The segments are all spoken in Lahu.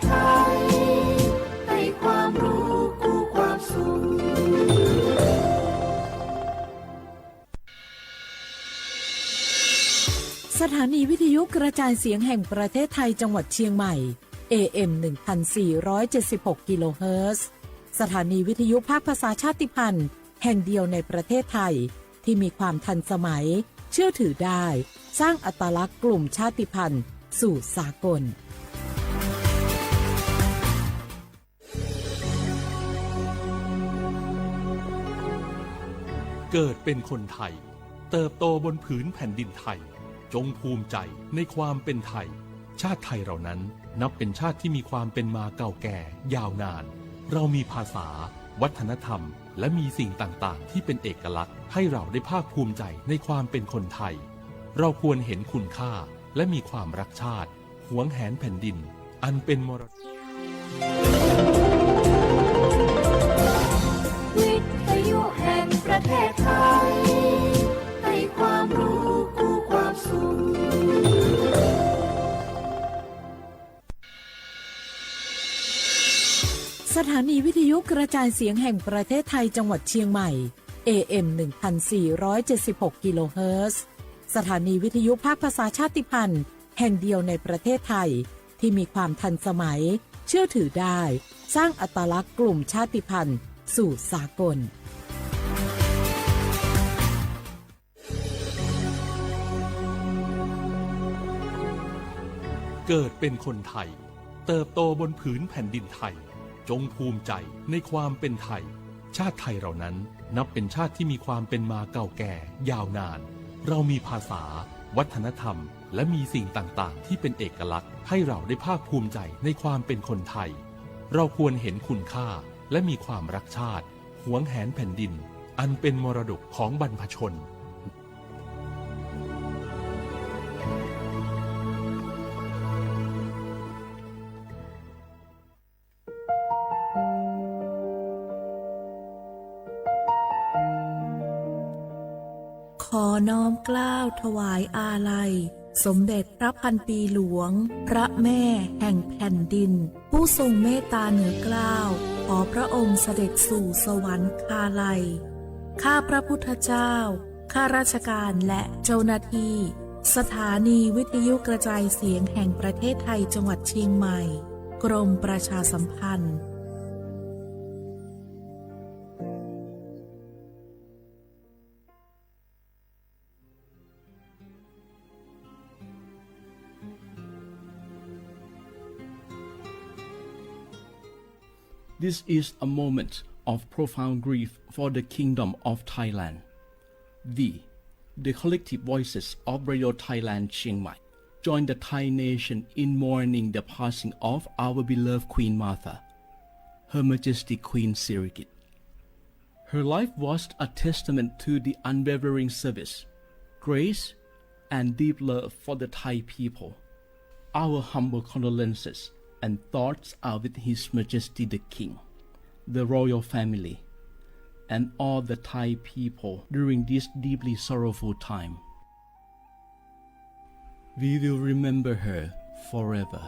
ไทย ให้ความรู้คู่ความสุข สถานีวิทยุกระจายเสียงแห่งประเทศไทยจังหวัดเชียงใหม่ เอ เอ็ม หนึ่งพันสี่ร้อยเจ็ดสิบหก กิโลเฮิรตซ์ สถานีวิทยุภาคภาษาชาติพันธุ์แห่งเดียวในประเทศไทย ที่มีความทันสมัย เชื่อถือได้ สร้างอัตลักษณ์กลุ่มชาติพันธุ์สู่สากล เกิดเป็นคนไทย เติบโตบนผืนแผ่นดินไทย จงภูมิใจในความเป็นไทย ชาติไทยเรานั้นนับเป็นชาติที่มีความเป็นมาเก่าแก่ยาวนาน เรามีภาษา วัฒนธรรม และมีสิ่งต่างๆ ที่เป็นเอกลักษณ์ให้เราได้ภาคภูมิใจในความเป็นคนไทย เราควรเห็นคุณค่าและมีความรักชาติ หวงแหนแผ่นดิน อันเป็นมรดก วิทยุแห่งประเทศไทย ให้ความรู้คู่ความสุข สถานีวิทยุกระจายเสียงแห่งประเทศไทยจังหวัดเชียงใหม่ เอ เอ็ม หนึ่งพันสี่ร้อยเจ็ดสิบหก กิโลเฮิรตซ์ สถานีวิทยุภาคภาษาชาติพันธุ์แห่งเดียวในประเทศไทย ที่มีความทันสมัย เชื่อถือได้ สร้างอัตลักษณ์กลุ่มชาติพันธุ์สู่สากล เกิดเป็นคนไทย เติบโตบนผืนแผ่นดินไทย จงภูมิใจในความเป็นไทย ชาติไทยเรานั้นนับเป็นชาติที่มีความเป็นมาเก่าแก่ยาวนาน เรามีภาษา วัฒนธรรม และมีสิ่งต่างๆ ที่เป็นเอกลักษณ์ให้เราได้ภาคภูมิใจในความเป็นคนไทย เราควรเห็นคุณค่าและมีความรักชาติ หวงแหนแผ่นดิน อันเป็นมรดกของบรรพชน ขอน้อมเกล้าถวายอาลัย สมเด็จพระพันปีหลวง พระแม่แห่งแผ่นดิน ผู้ทรงเมตตาเหนือเกล้า ขอพระองค์เสด็จสู่สวรรคาลัย ข้าพระพุทธเจ้า ข้าราชการและเจ้าหน้าที่ สถานีวิทยุกระจายเสียงแห่งประเทศไทยจังหวัดเชียงใหม่ กรมประชาสัมพันธ์ This is a moment of profound grief for the Kingdom of Thailand. We, the collective voices of Radio Thailand Chiang Mai, join the Thai nation in mourning the passing of our beloved Queen Mother, Her Majesty Queen Sirikit. Her life was a testament to the unwavering service, grace, and deep love for the Thai people. Our humble condolences and thoughts are with His Majesty the King, the royal family, and all the Thai people during this deeply sorrowful time. We will remember her forever.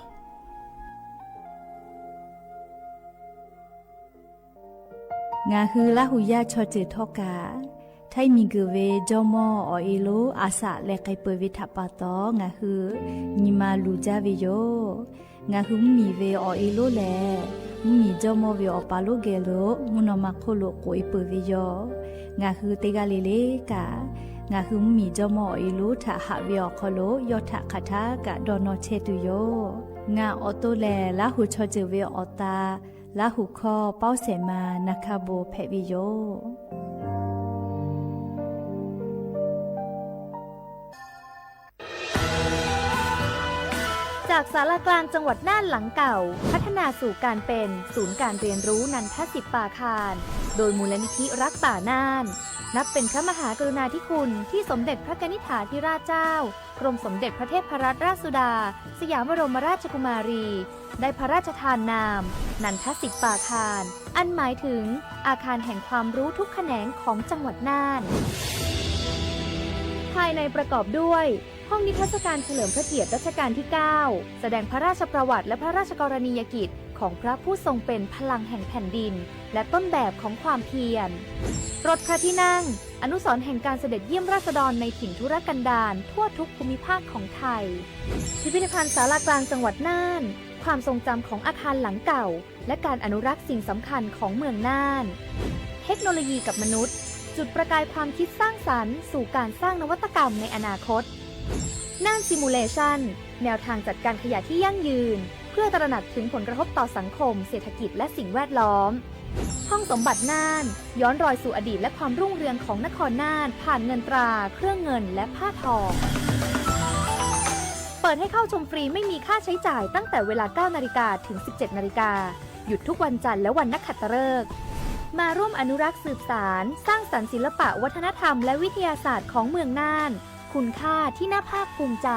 Ngaˬ hui Laˇhuˍ yaˇ chaw ceuˬ htawˇ kaꞈ, Htaiˇ miˬguiˬ ve jawˇmawˇ awˬ e lonˉ a shaꞈ leh k'ai peuˬ ve htaꞈ pa taw, ngaˬ hui nyi ma luˬ jaˇ ve yoˬ. Ngaˬ hui mvuhˇmiˬ ve awˬ e lonˉ lehˬ, mvuhˇmiˬ jawˇmawˇ ve awˬ pa lonˉ geh lo mvuhˇ naw ma hk'oˆ lo k'oꞈ e peuˬ ve yoˬ. Ngaˬ hui teˇ g'aˇ le le kaꞈ, ngaˬ hui mvuhˇmiˬ jawˇmawˇ awˬ e lonˉ htaꞈ haꞈ ve awˬ hk'aw lo yawˇ htaꞈ hk'aˬ htaˇ kaꞈ dawˇ nawˇ chehˇ tuˬ yoˬ. Ngaˬ awˬ to lehˬ, Laˇhuˍ chaw ceuˬ ve awˬ ta Laˇhuˍ hkawˇ Pawˇsehˍ ma Naˍ hkaˇ bon hpehꞈ ve yoˬ. จากศาลากลางจังหวัดน่านหลังเก่า พัฒนาสู่การเป็นศูนย์การเรียนรู้นันทสิปปาคาร โดยมูลนิธิรักป่าน่าน นับเป็นพระมหากรุณาธิคุณที่สมเด็จพระกนิษฐาธิราชเจ้า กรมสมเด็จพระเทพรัตนราชสุดา สยามบรมราชกุมารี ได้พระราชทานนาม นันทสิปปาคาร อันหมายถึงอาคารแห่งความรู้ทุกแขนงของจังหวัดน่าน ภายในประกอบด้วย ห้องนิทรรศการเฉลิมพระเกียรติรัชกาลที่ เก้า แสดงพระราชประวัติและพระราชกรณียกิจของพระผู้ทรงเป็นพลังแห่งแผ่นดิน และต้นแบบของความเพียร รถพระที่นั่ง อนุสรณ์แห่งการเสด็จเยี่ยมราษฎรในถิ่นทุรกันดารทั่วทุกภูมิภาคของไทย พิพิธภัณฑ์ศาลากลางจังหวัดน่าน ความทรงจำของอาคารหลังเก่า และการอนุรักษ์สิ่งสำคัญของเมืองน่าน เทคโนโลยีกับมนุษย์ จุดประกายความคิดสร้างสรรค์สู่การสร้างนวัตกรรมในอนาคต น่าน Simulation แนวทางจัดการขยะที่ยั่งยืน เพื่อตระหนักถึงผลกระทบต่อสังคม เศรษฐกิจ และสิ่งแวดล้อม ห้องสมบัติน่าน ย้อนรอยสู่อดีตและความรุ่งเรืองของนครน่าน ผ่านเงินตรา เครื่องเงิน และผ้าทอ เปิดให้เข้าชมฟรีไม่มีค่าใช้จ่ายตั้งแต่เวลา เก้านาฬิกา ถึง สิบเจ็ดนาฬิกา หยุดทุกวันจันทร์และวันนักขัตฤกษ์ มาร่วมอนุรักษ์สืบสาน สร้างสรรค์ศิลปะวัฒนธรรมและวิทยาศาสตร์ของเมืองน่าน คุณค่าที่น่าภาคภูมิใจ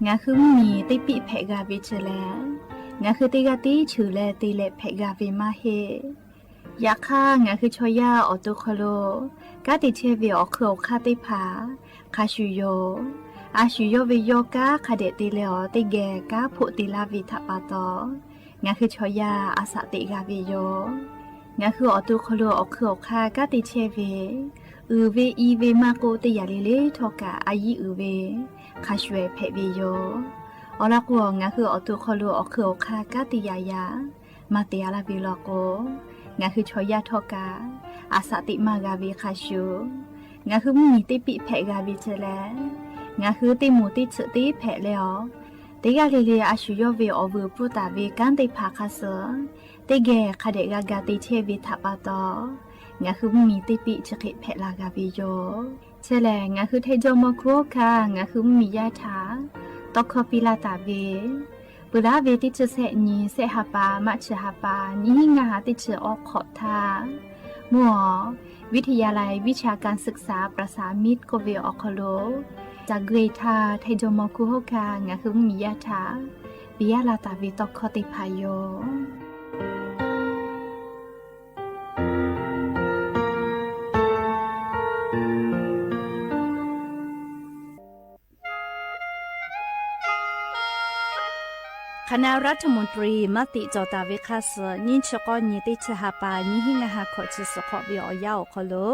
Ngaˬ hui mvuhˇ miˬ teˇ piˆ hpehꞈ g'a ve chi lehˬ, ngaˬ hui teˇ g'aˇ tiˉ cheuˬ leh te leh hpehꞈ g'a ve maˇ heˆ. Yaꞈ hk'aˇ, ngaˬ hui chaw yaˇ awˬ to hk'aw lo kanˉ te chehˇ ve awˬ hk'eun awˬ hk'aˇ teˇ hpaˍ hk'a shuˍ yoˬ. A shu yawˇ ve yawˇ kanˉ hk'a dehꞈ te leh awˬ teˇ geh kanˉ hpoˆ te laˇ ve htaꞈ pa taw, ngaˬ hui chaw yaˇ a shaꞈ teꞈ g'a ve yoˬ. Ngaˬ hui awˬ to hk'aw lo awˬ hk'eun awˬ hk'aˇ kanˉ te chehˇ ve, uiˍ ve i ve maˇ k'oˆ, teˇ yanˇ le le htawˇ kaꞈ a yiˉ uiˍ ve hk'a shuˍ ehˍ hpehꞈ ve yoˬ. Awˬ lawn k'o, ngaˬ hui awˬ to hk'aw lo awˬ hk'eun awˬ hk'aˇ kanˉ te yaꞈ yaꞈ maˇ te a laˇ ve law k'o, ngaˬ hui chaw yaˇ htawˇ kaꞈ a shaꞈ teꞈ maˇ g'a ve hk'a shuˍ, ngaˬ hui mvuhˇ miˬ teˇ piˆ hpehꞈ g'a ve chi lehˬ, ngaˬ hui teˇ moˍ teˇ tsuhꞈ teˇ hpehꞈ leh awˬ, teˇ g'aˇ le le a shu yawˇ ve awˬ vuiˬ pfuhˇ taˍ ve kanˉ teˇ hpaˍ hk'a suh teˇ geh hk'a dehꞈ g'a ga te chehˇ ve htaꞈ pa taw, ngaˬ hui mvuhˇ miˬ teˇ piˆ chi hk'e hpehꞈ la g'a ve yoˬ. Chi lehˬ, ngaˬ hui Htaiˇ jawˇmawˇ hkunˉ hawˉ hkanˇ ngaˬ hui mvuhˇ miˬ yaˇ htaꞈ tawˇ hkawˇ piˇ laˇ taˍ ve, peuˬ laˉ ve teˇ chi sehˆ nyi sehˆ ha pa maˇ chi ha pa nyiˇ hinˉ ngaˇ ha teˇ chi awˬ hk'awꞈ htaˇ, mvuhˇ awˬ วิทยาลัยวิชาการศึกษาประสานมิตร k'oˆ ve awˬ hk'aw lo, ca gui htaˇ Htaiˇ jawˇmawˇ hkunˉ hawˉ hkanˇ ngaˬ hui mvuhˇ miˬ yaˇ htaꞈ piˇ laˇ taˍ ve tawˇ hkawˇ teˇ hpaˍ yoˬ. Hk'aˬ na รัฐมนตรี maˇ tiꞈ cawˬ taˍ ve hk'a suh, nyiˇ chi k'awˇ nyi teˇ chi ha pa nyiˇ hinˉ ngaˇ ha hkawꞈ chi suhˍ hk'awꞈ ve awˬ yanˇ awˬ hk'aw lo,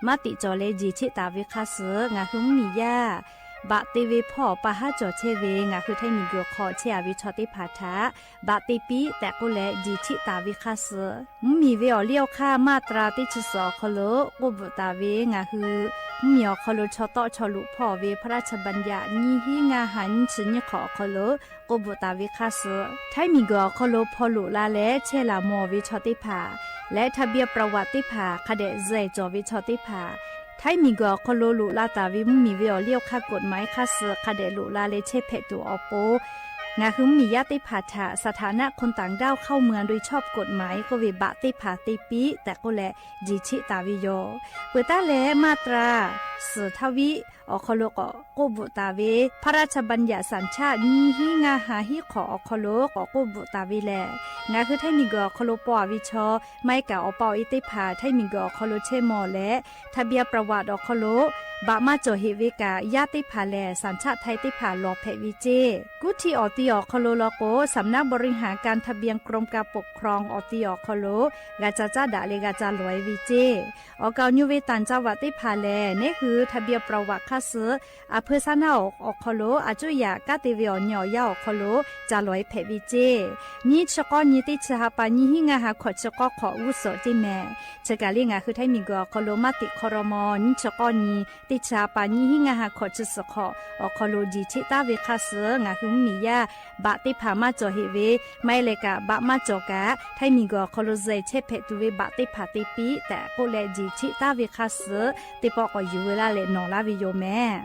maˇ tiꞈ cawˬ leh jeˬ cheˆ taˍ ve hk'a suh, ngaˬ hui mvuhˇ miˬ yaˇ baꞈ te ve hpawˇ awˬ pa haˉ cawˬ chehˇ ve ngaˬ hui Htaiˇ miˬguiˬ hk'aw chehˇ a ve chaw teˇ hpaˍ htaꞈ baꞈ te piˇ tehꞈ k'oˆ leh jeˬ cheˆ taˍ ve hk'a suh, mvuhˇ miˬ ve awˬ liˇ awˬ hk'aˇ maˇ tra teˇ chi suhˍ awˬ hk'aw lo k'oˆ bvuhꞈ taˍ ve ngaˬ hui mvuhˇ miˬ awˬ hk'aw lo chaw tawˆ chaw loꞈ hpawˇ ve พระราชบัญญัติ nyiˇ hinˉ ngaˇ ha nyiˇ chi nyiˇ hk'awꞈ awˬ hk'aw lo k'oˆ bvuhꞈ taˍ ve hk'a suh, Htaiˇ miˬguiˬ awˬ hk'aw lo hpaw loꞈ la leh chehˇ laˬ mawˬ ve chaw teˇ hpaˍ leh ทะเบียนประวัติ teˇ hpaˍ hk'a dehꞈ zuhꞈ cawˬ ve chaw teˇ hpaˍ, Htaiˇ miˬguiˬ awˬ hk'aw lo loꞈ la taˍ ve mvuhˇ miˬ ve awˬ liˇ awˬ hk'aˇ กฎหมาย hk'a suh hk'a dehꞈ loꞈ la leh chehˇ hpehꞈ tuˬ awˬ pon, ngaˬ hui mvuhˇ miˬ yaˇ teˇ hpaˍ htaꞈ สถานะคนต่างด้าวเข้าเมืองโดยชอบกฎหมาย k'oˆ ve baꞈ teˇ hpaˍ te piˇ tehꞈ k'oˆ leh jeˬ cheˆ taˍ ve yoˬ. Peuˬ taˉ leh maˇ tra suhˍ htaˇ viˉ awˬ hk'aw lo k'awꞈ k'oˆ bvuhꞈ taˍ ve พระราชบัญญัติสัญชาติ nyiˇ hinˉ ngaˇ ha hiˉ hk'awꞈ awˬ hk'aw lo k'awꞈ k'oˆ bvuhꞈ taˍ ve lehˬ, ngaˬ hui Htaiˇ miˬguiˬ awˬ hk'aw lo paw a ve chaw maˇ heˆ kaꞈ awˬ pa awˬ e teˇ hpaˍ Htaiˇ miˬguiˬ awˬ hk'aw lo chehˇ mawˬ leh ทะเบียนประวัติ awˬ hk'aw lo baꞈ maˇ cawˬ heꞈ ve kaꞈ yaˇ teˇ hpaˍ lehˬ สัญชาติไทย teˇ hpaˍ lawˬ hpehꞈ ve ceˇ. Kuˇ htiˇ awˬ ti awˬ hk'aw lo law k'o, สำนักบริหารการทะเบียน กรมการปกครอง awˬ ti awˬ hk'aw lo g'a ca caˉ daꞈ leh g'a ca lawˬ e ve ceˇ. Awˬ kaˍ awˬ nyi ve ต่างจังหวัด teˇ hpaˍ lehˬ, neˉ hui ทะเบียนประวัติ hk'a suh a hpeu saˉ naˉ awˬ hk'aw lo a cuˇ yaꞈ kanˉ te ve awˬ nyi awˬ yanˇ awˬ hk'aw lo ca lawˬ e hpehꞈ ve ceˇ. Nyiˇ chi k'awˇ nyi teˇ chi ha pa nyiˇ hinˉ ngaˇ ha hkawꞈ chi k'awˇ hk'awꞈ g'uˇ suhˍ ceˇ mehˍ. Chi kaˬ le ngaˬ hui Htaiˇ miˬguiˬ awˬ hk'aw lo maˇ tiꞈ hk'aw raw maw nyiˇ chi k'awˇ nyi teˇ chi ha pa nyiˇ hinˉ ngaˇ ha hkawꞈ chi suhˍ hk'awꞈ awˬ hk'aw lo jeˬ cheˆ taˍ ve hk'a suh ngaˬ hui mvuhˇ miˬ yaˇ baꞈ teˇ hpaˍ maˇ cawˬ heꞈ ve, maˇ heˆ leh kaꞈ baꞈ maˇ cawˬ kaꞈ Htaiˇ miˬguiˬ awˬ hk'aw lo zuhꞈ chehˇ hpehꞈ tuˬ ve baꞈ teˇ hpaˍ te piˇ tehꞈ k'oˆ leh jeˬ cheˆ taˍ ve hk'a suh teˇ pawˆ k'awꞈ yuˬ veu laˇ leh nawˬ laˇ ve yoˬ mehˍ.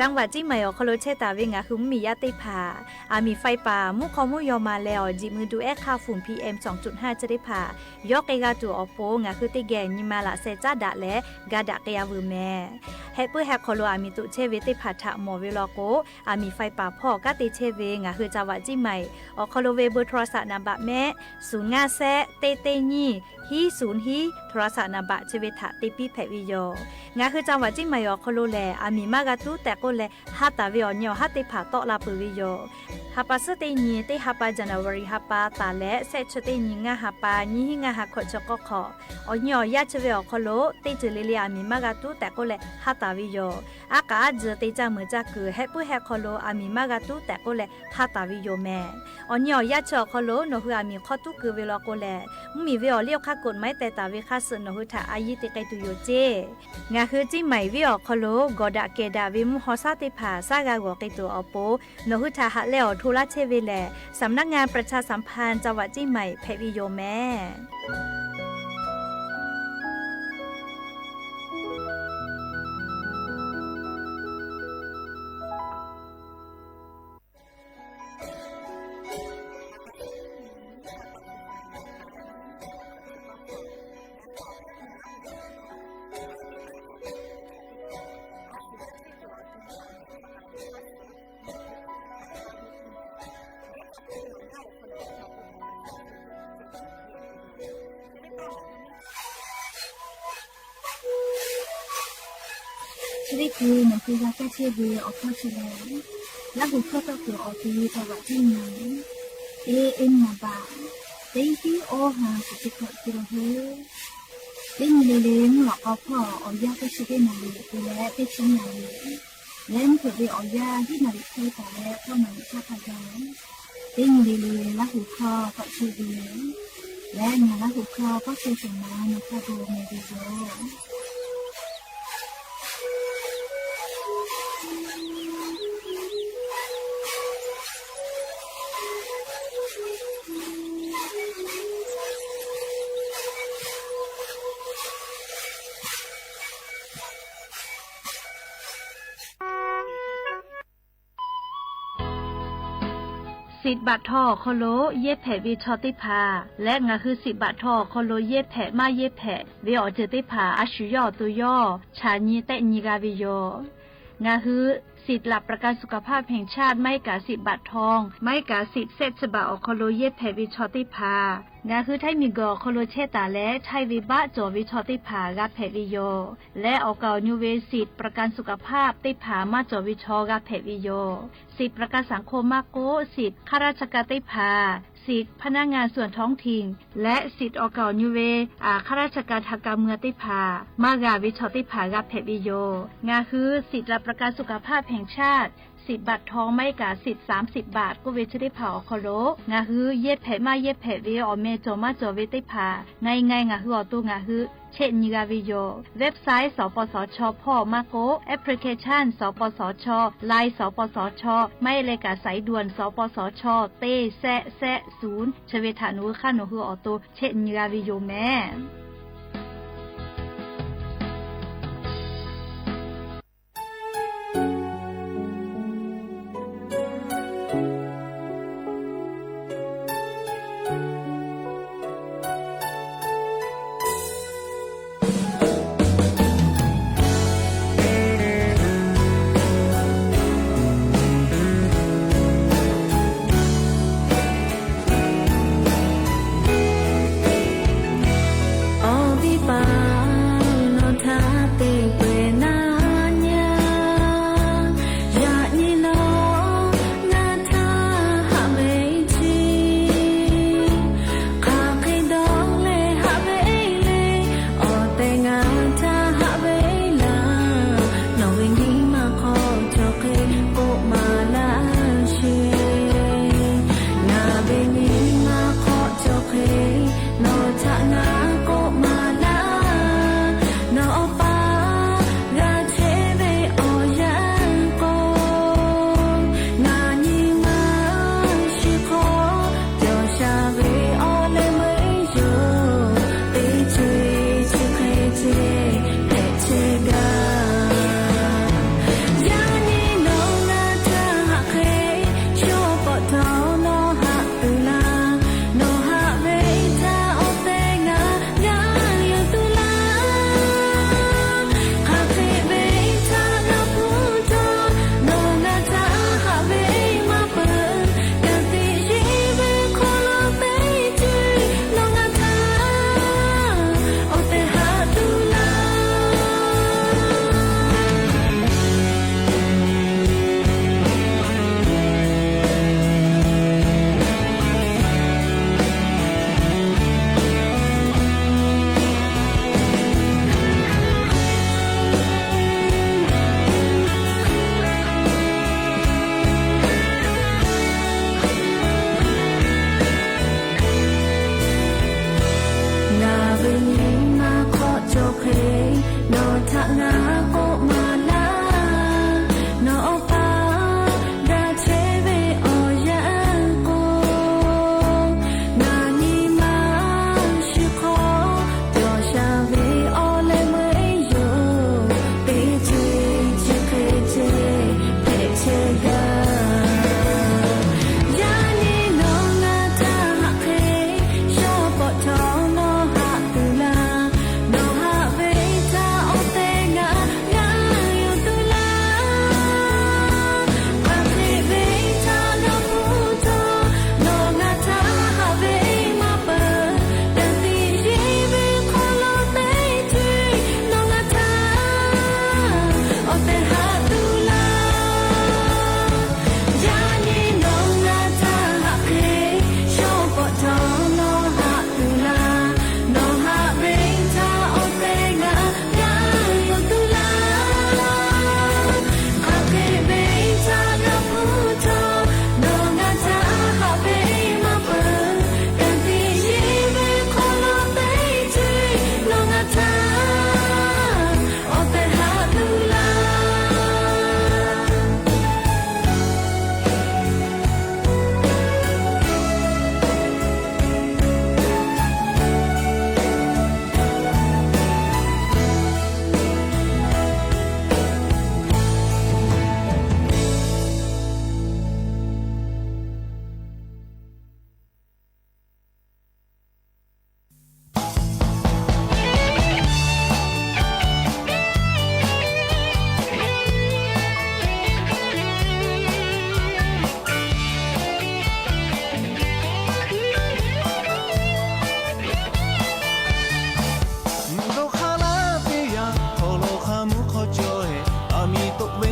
จังหวัดเชียงใหม่ awˬ hk'aw lo chehˇ taˍ ve ngaˬ hui mvuhˇmiˬ yaˇ teˇ hpaˍ, aˬ miˍ faiˇ paˍ mvuhˇ hk'aw mvuhˇ yaw ma leh awˬ jiˬ mui du ehˉ hk'aˇ fuhˍ P M sawˍ cuꞈ haˇ chi teˇ hpaˍ yawˇ k'ai g'a tuˬ awˬ pon, ngaˬ hui teˇ geh nyi ma laꞈ sheh caˉ daꞈ leh ga daꞈ k'ai-a veuˬ mehˍ. Heh puiˉ heh hk'aw lo aˬ miˍ toꞈ chehˇ ve teˇ hpaˍ htaꞈ mawˬ ve law k'o, aˬ miˍ faiˇ paˍ hpawˇ kanˉ te chehˇ ve ngaˬ hui จังหวัดเชียงใหม่ awˬ hk'aw lo ve เบอร์โทรศัพท์ นัมเบอร์ mehˆ, suˍ ngaˇ shehˆ teˇ teˇ nyiˇ hiˉ suˍ hiˉ โทรศัพท์ นัมเบอร์ chi ve htaꞈ te piˇ hpehꞈ ve yoˬ. Ngaˬ hui จังหวัดเชียงใหม่ awˬ hk'aw lo lehˬ, aˬ miˍ maˇ g'a tuˉ tehꞈ k'oˆ leh, ha taˍ ve awˬ nyi awˬ haˉ teˇ hpaˍ tawˆ la peuˬ ve yoˬ. Ha pa suhˉ teˇ nyi teˇ ha pa, January ha pa taˍ leh shehˆ chi teˇ nyi ngaˇ ha pa, nyiˇ hinˉ ngaˇ ha hkawꞈ chi k'awˇ hk'awꞈ, awˬ nyi awˬ yaˇ chi ve awˬ hk'aw lo teˇ ceuˬ le le aˬ miˍ maˇ g'a tuˉ tehꞈ k'oˆ leh ha taˍ ve yoˬ. Aˉ k'aꞈ aˉ tzuhˬ te caˇ meuˍ caˇ kuiˬ heh puiˉ heh hk'aw lo aˬ miˍ maˇ g'a tuˉ tehꞈ k'oˆ leh ha taˍ ve yoˬ mehˍ. Awˬ nyi awˬ yaˇ chi awˬ hk'aw lo nawˬ hui aˬ miˍ hk'awˇ tuˉ keu ve law k'o lehˬ, mvuhˇmiˬ ve awˬ liˇ awˬ hk'aˇ กฎหมาย teh taˍ ve hk'aˇ suh nawˬ hui htaꞈ a yiˇ te k'ai tuˬ yoˬ ceˇ. Ngaˬ hui Ciˇ Maiˍ venˇ awˬ hk'aw lo gawˬ daꞈ kehˬ daꞈ ve mvuhˇ haw shaˉ teˇ hpaˍ shaˉ g'a g'awˬ k'ai tuˬ awˬ pon, nawˬ hui htaꞈ haꞈ leh awˬ hto laˇ chehˇ ve lehˬ, สำนักงานประชาสัมพันธ์จังหวัดเชียงใหม่ hpehꞈ ve yoˬ mehˍ. Chi teˇ hkui nawˬ hui g'a kaˇ chehˇ ve awˬ hkawˇ chi lehˬ, Laˇ huˍ hkawˇ tawˇ kuiˬ awˬ te ve จังหวัดเชียงใหม่ A M นัมเบอร์ teˇ hiˉ awˇ ha suhˍ chi hkawꞈ te la hui. Teˇ nyi le le mvuhˇ lawꞈ k'aw hpawˇ awˬ yanˇ teˇ chi teˇ naˍ riˍ te leh teˇ chi naˍ riˍ leh mvuhˇ hpeuꞈ ve awˬ yanˇ hiˉ naˍ riˍ hk'e taˍ leh tawˇ naˍ riˍ caˇ hk'a gaˬ, teˇ nyi le le Laˇ huˍ hkawˇ tawˆ chehˇ ve leh ngaˬ Laˇ huˍ hkawˇ kawˇ chehˇ shuˍ ma nawˬ hk'a dawˬ mehˍ ve yoˬ. Siꞈ baꞈ htaw awˬ hk'aw lo yehˇ hpehꞈ ve chaw teˇ hpaˍ leh ngaˬ hui siꞈ baꞈ htaw awˬ hk'aw lo yehˇ hpehꞈ maˇ yehˇ hpehꞈ ve awˬ ceuˬ teˇ hpaˍ a shu yawˇ awˬ to yawˇ chaꞈ nyi tehˆ nyi g'a ve yoˬ. Ngaˬ hui สิทธิ์หลักประกันสุขภาพแห่งชาติ maˇ heˆ kaꞈ siꞈ baꞈ htaw, maˇ heˆ kaꞈ siꞈ shehˆ chi baꞈ awˬ hk'aw lo yehˇ hpehꞈ ve chaw teˇ hpaˍ, ngaˬ hui Htaiˇ miˬguiˬ awˬ hk'aw lo chehˇ taˍ leh Htaiˇ ve baˆ cawˬ ve chaw teˇ hpaˍ g'a hpehꞈ ve yoˬ. Leh awˬ kaˍ awˬ nu ve siꞈ ประกันสุขภาพ teˇ hpaˍ maˇ cawˬ ve chaw g'a hpehꞈ ve yoˬ. Siꞈ ประกันสังคม maˇ k'oˆ, siꞈ ข้าราชการ teˇ hpaˍ, siꞈ พนักงานส่วนท้องถิ่น leh siꞈ awˬ kaˍ awˬ nu ve ข้าราชการทางการเมือง teˇ hpaˍ maˇ g'a ve chaw teˇ hpaˍ g'a hpehꞈ ve yoˬ. Ngaˬ hui สิทธิ์หลักประกันสุขภาพแห่งชาติ siꞈ baꞈ htaw maˇ heˆ kaꞈ siꞈ สามสิบ baꞈ k'oˆ ve chi teˇ hpaˍ awˬ hk'aw lo ngaˬ hui yehˇ hpehꞈ maˇ yehˇ hpehꞈ ve awˬ meh cawˬ maˇ cawˬ ve teˇ hpaˍ na i na i ngaˬ hui awˬ to ngaˬ hui chehˇ nyi g'a ve yoˬ. Website สปสช hpawˇ maˇ k'oˆ, application สปสช, Line สปสช maˇ heˆ leh kaꞈ สายด่วน สปสช teˇ shehˆ shehˆ suˍ chi ve htaꞈ nawˬ hui hk'aˇ nawˬ hui awˬ to chehˇ nyi g'a ve yoˬ mehˍ.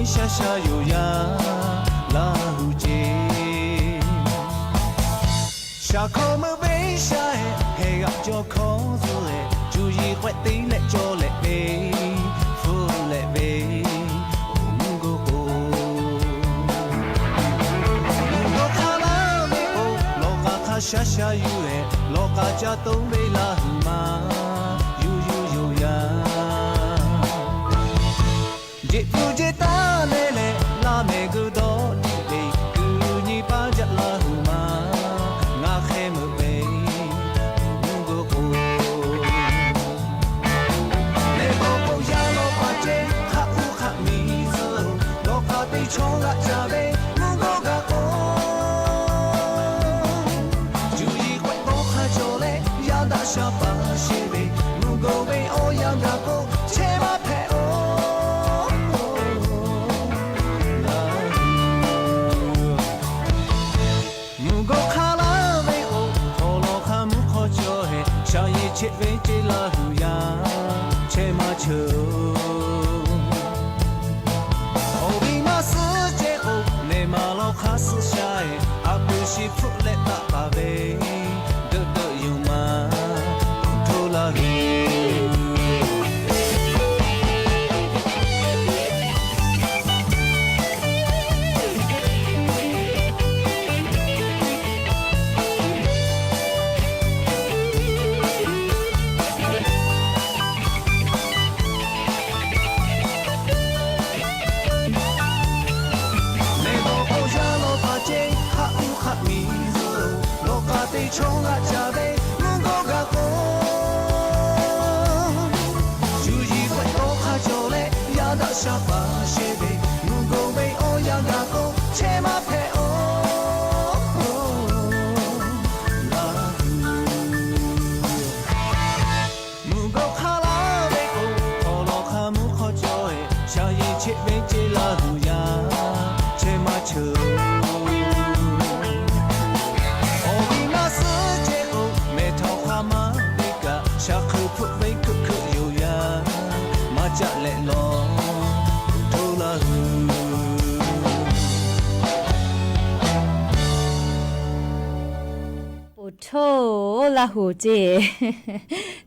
Shaˉ shaˉ yoˬ yaˇ Laˇ huˍ ceˇ. Shaˍ hkawˇ meuˇ venˇ shaˉ-ehˍ, heh g'aꞈ cawˇ hkawˇ zuhˆ-ehˍ, cuˇ yiˍ k'awehˆ teˇ lehˆ cawˇ leh ve, hpfuhˆ leh ve, awˬ mvuhˇ goˇ k'o, mvuhˇ goˇ hk'a laˇ ve k'o, lawˬ k'a hk'a shaˉ shaˉ yuˬ-ehˍ, lawˬ k'a caˇ toˉ ve Laˇ huˍ ma, yuˬ yuˬ yoˬ yaˇ. Jeꞈ puˇ jeˇ taˉ leh leh, laˇ mehˍ geuˆ dawˇ tiꞈ ve, kuˬ nyi paˇ jaˇ Laˇ huˍ ma, ngaˬ hk'e meuꞈ ve, mvuhˇ goˇ k'o, leh k'o k'o yaˇ lawˇ paˍ ceh, hk'aˆ uˉ hk'aˆ miˬ zuhˆ-oˬ, lawˬ k'a teˇ chaw g'aꞈ ca ve, mvuhˇ goˇ g'a k'o, cuˇ yiˍ k'awehˆ tawˇ hk'a cawˬ leh, yaˇ daꞈ sha paˍ sheˍ ve, mvuhˇ goˇ ve awˬ yanˇ gaˬ k'o, chehˇ maˇ hpehꞈ-oˬ. Mvuhˇ goˇ hk'a laˇ ve k'o, hk'aw lawˬ hk'a mvuhˇ hk'aw cawˬ-ehˍ, shaˍ yeˍ cheˆ ve ceˇ Laˇ huˍ yaˇ, chehˇ maˇ cheuˬ-oˬ. Awˬ viˉ maˇ suhˉ ceh k'o, nehˬ maˍ lawˬ hk'a suhˉ sha-ehˍ, a puˍ shiˍ hpfuhˆ leh taˆ taˍ ve, deuˆ deuˆ yoˬ ma, hto Laˇ huˍ. Leh k'o k'o yaˇ lawˇ paˍ ceh, hk'aˆ uˉ hk'aˆ miˬ zuhˆ-oˬ, lawˬ k'a teˇ chaw g'aꞈ ca ve, mvuhˇ goˇ g'a k'o, cuˇ yiˍ k'awehˆ tawˇ hk'a cawˬ leh, yaˇ daꞈ sha paˍ sheˍ ve, mvuhˇ goˇ ve awˬ yanˇ gaˬ k'o, chehˇ maˇ hpehꞈ-oˬ. Laˇ huˍ, mvuhˇ goˇ hk'a laˇ ve k'o, hk'aw lawˬ hk'a mvuhˇ hk'aw cawˬ-ehˍ, shaˍ yeˍ cheˆ ve ceˇ Laˇ huˍ yaˇ, chehˇ maˇ cheuˬ-oˬ. Awˬ viˉ maˇ suhˉ ceh k'o, mehˬ htaꞈ hk'a maˇ te kaꞈ, shaˍ hk'eun hpfuhˆ ve hkuˆ hkuˆ yoˬ yaˇ, maˇ caˆ leh lawˬ, hto Laˇ huˍ. Poˬ htoˇ Laˇ huˍ ceˇ.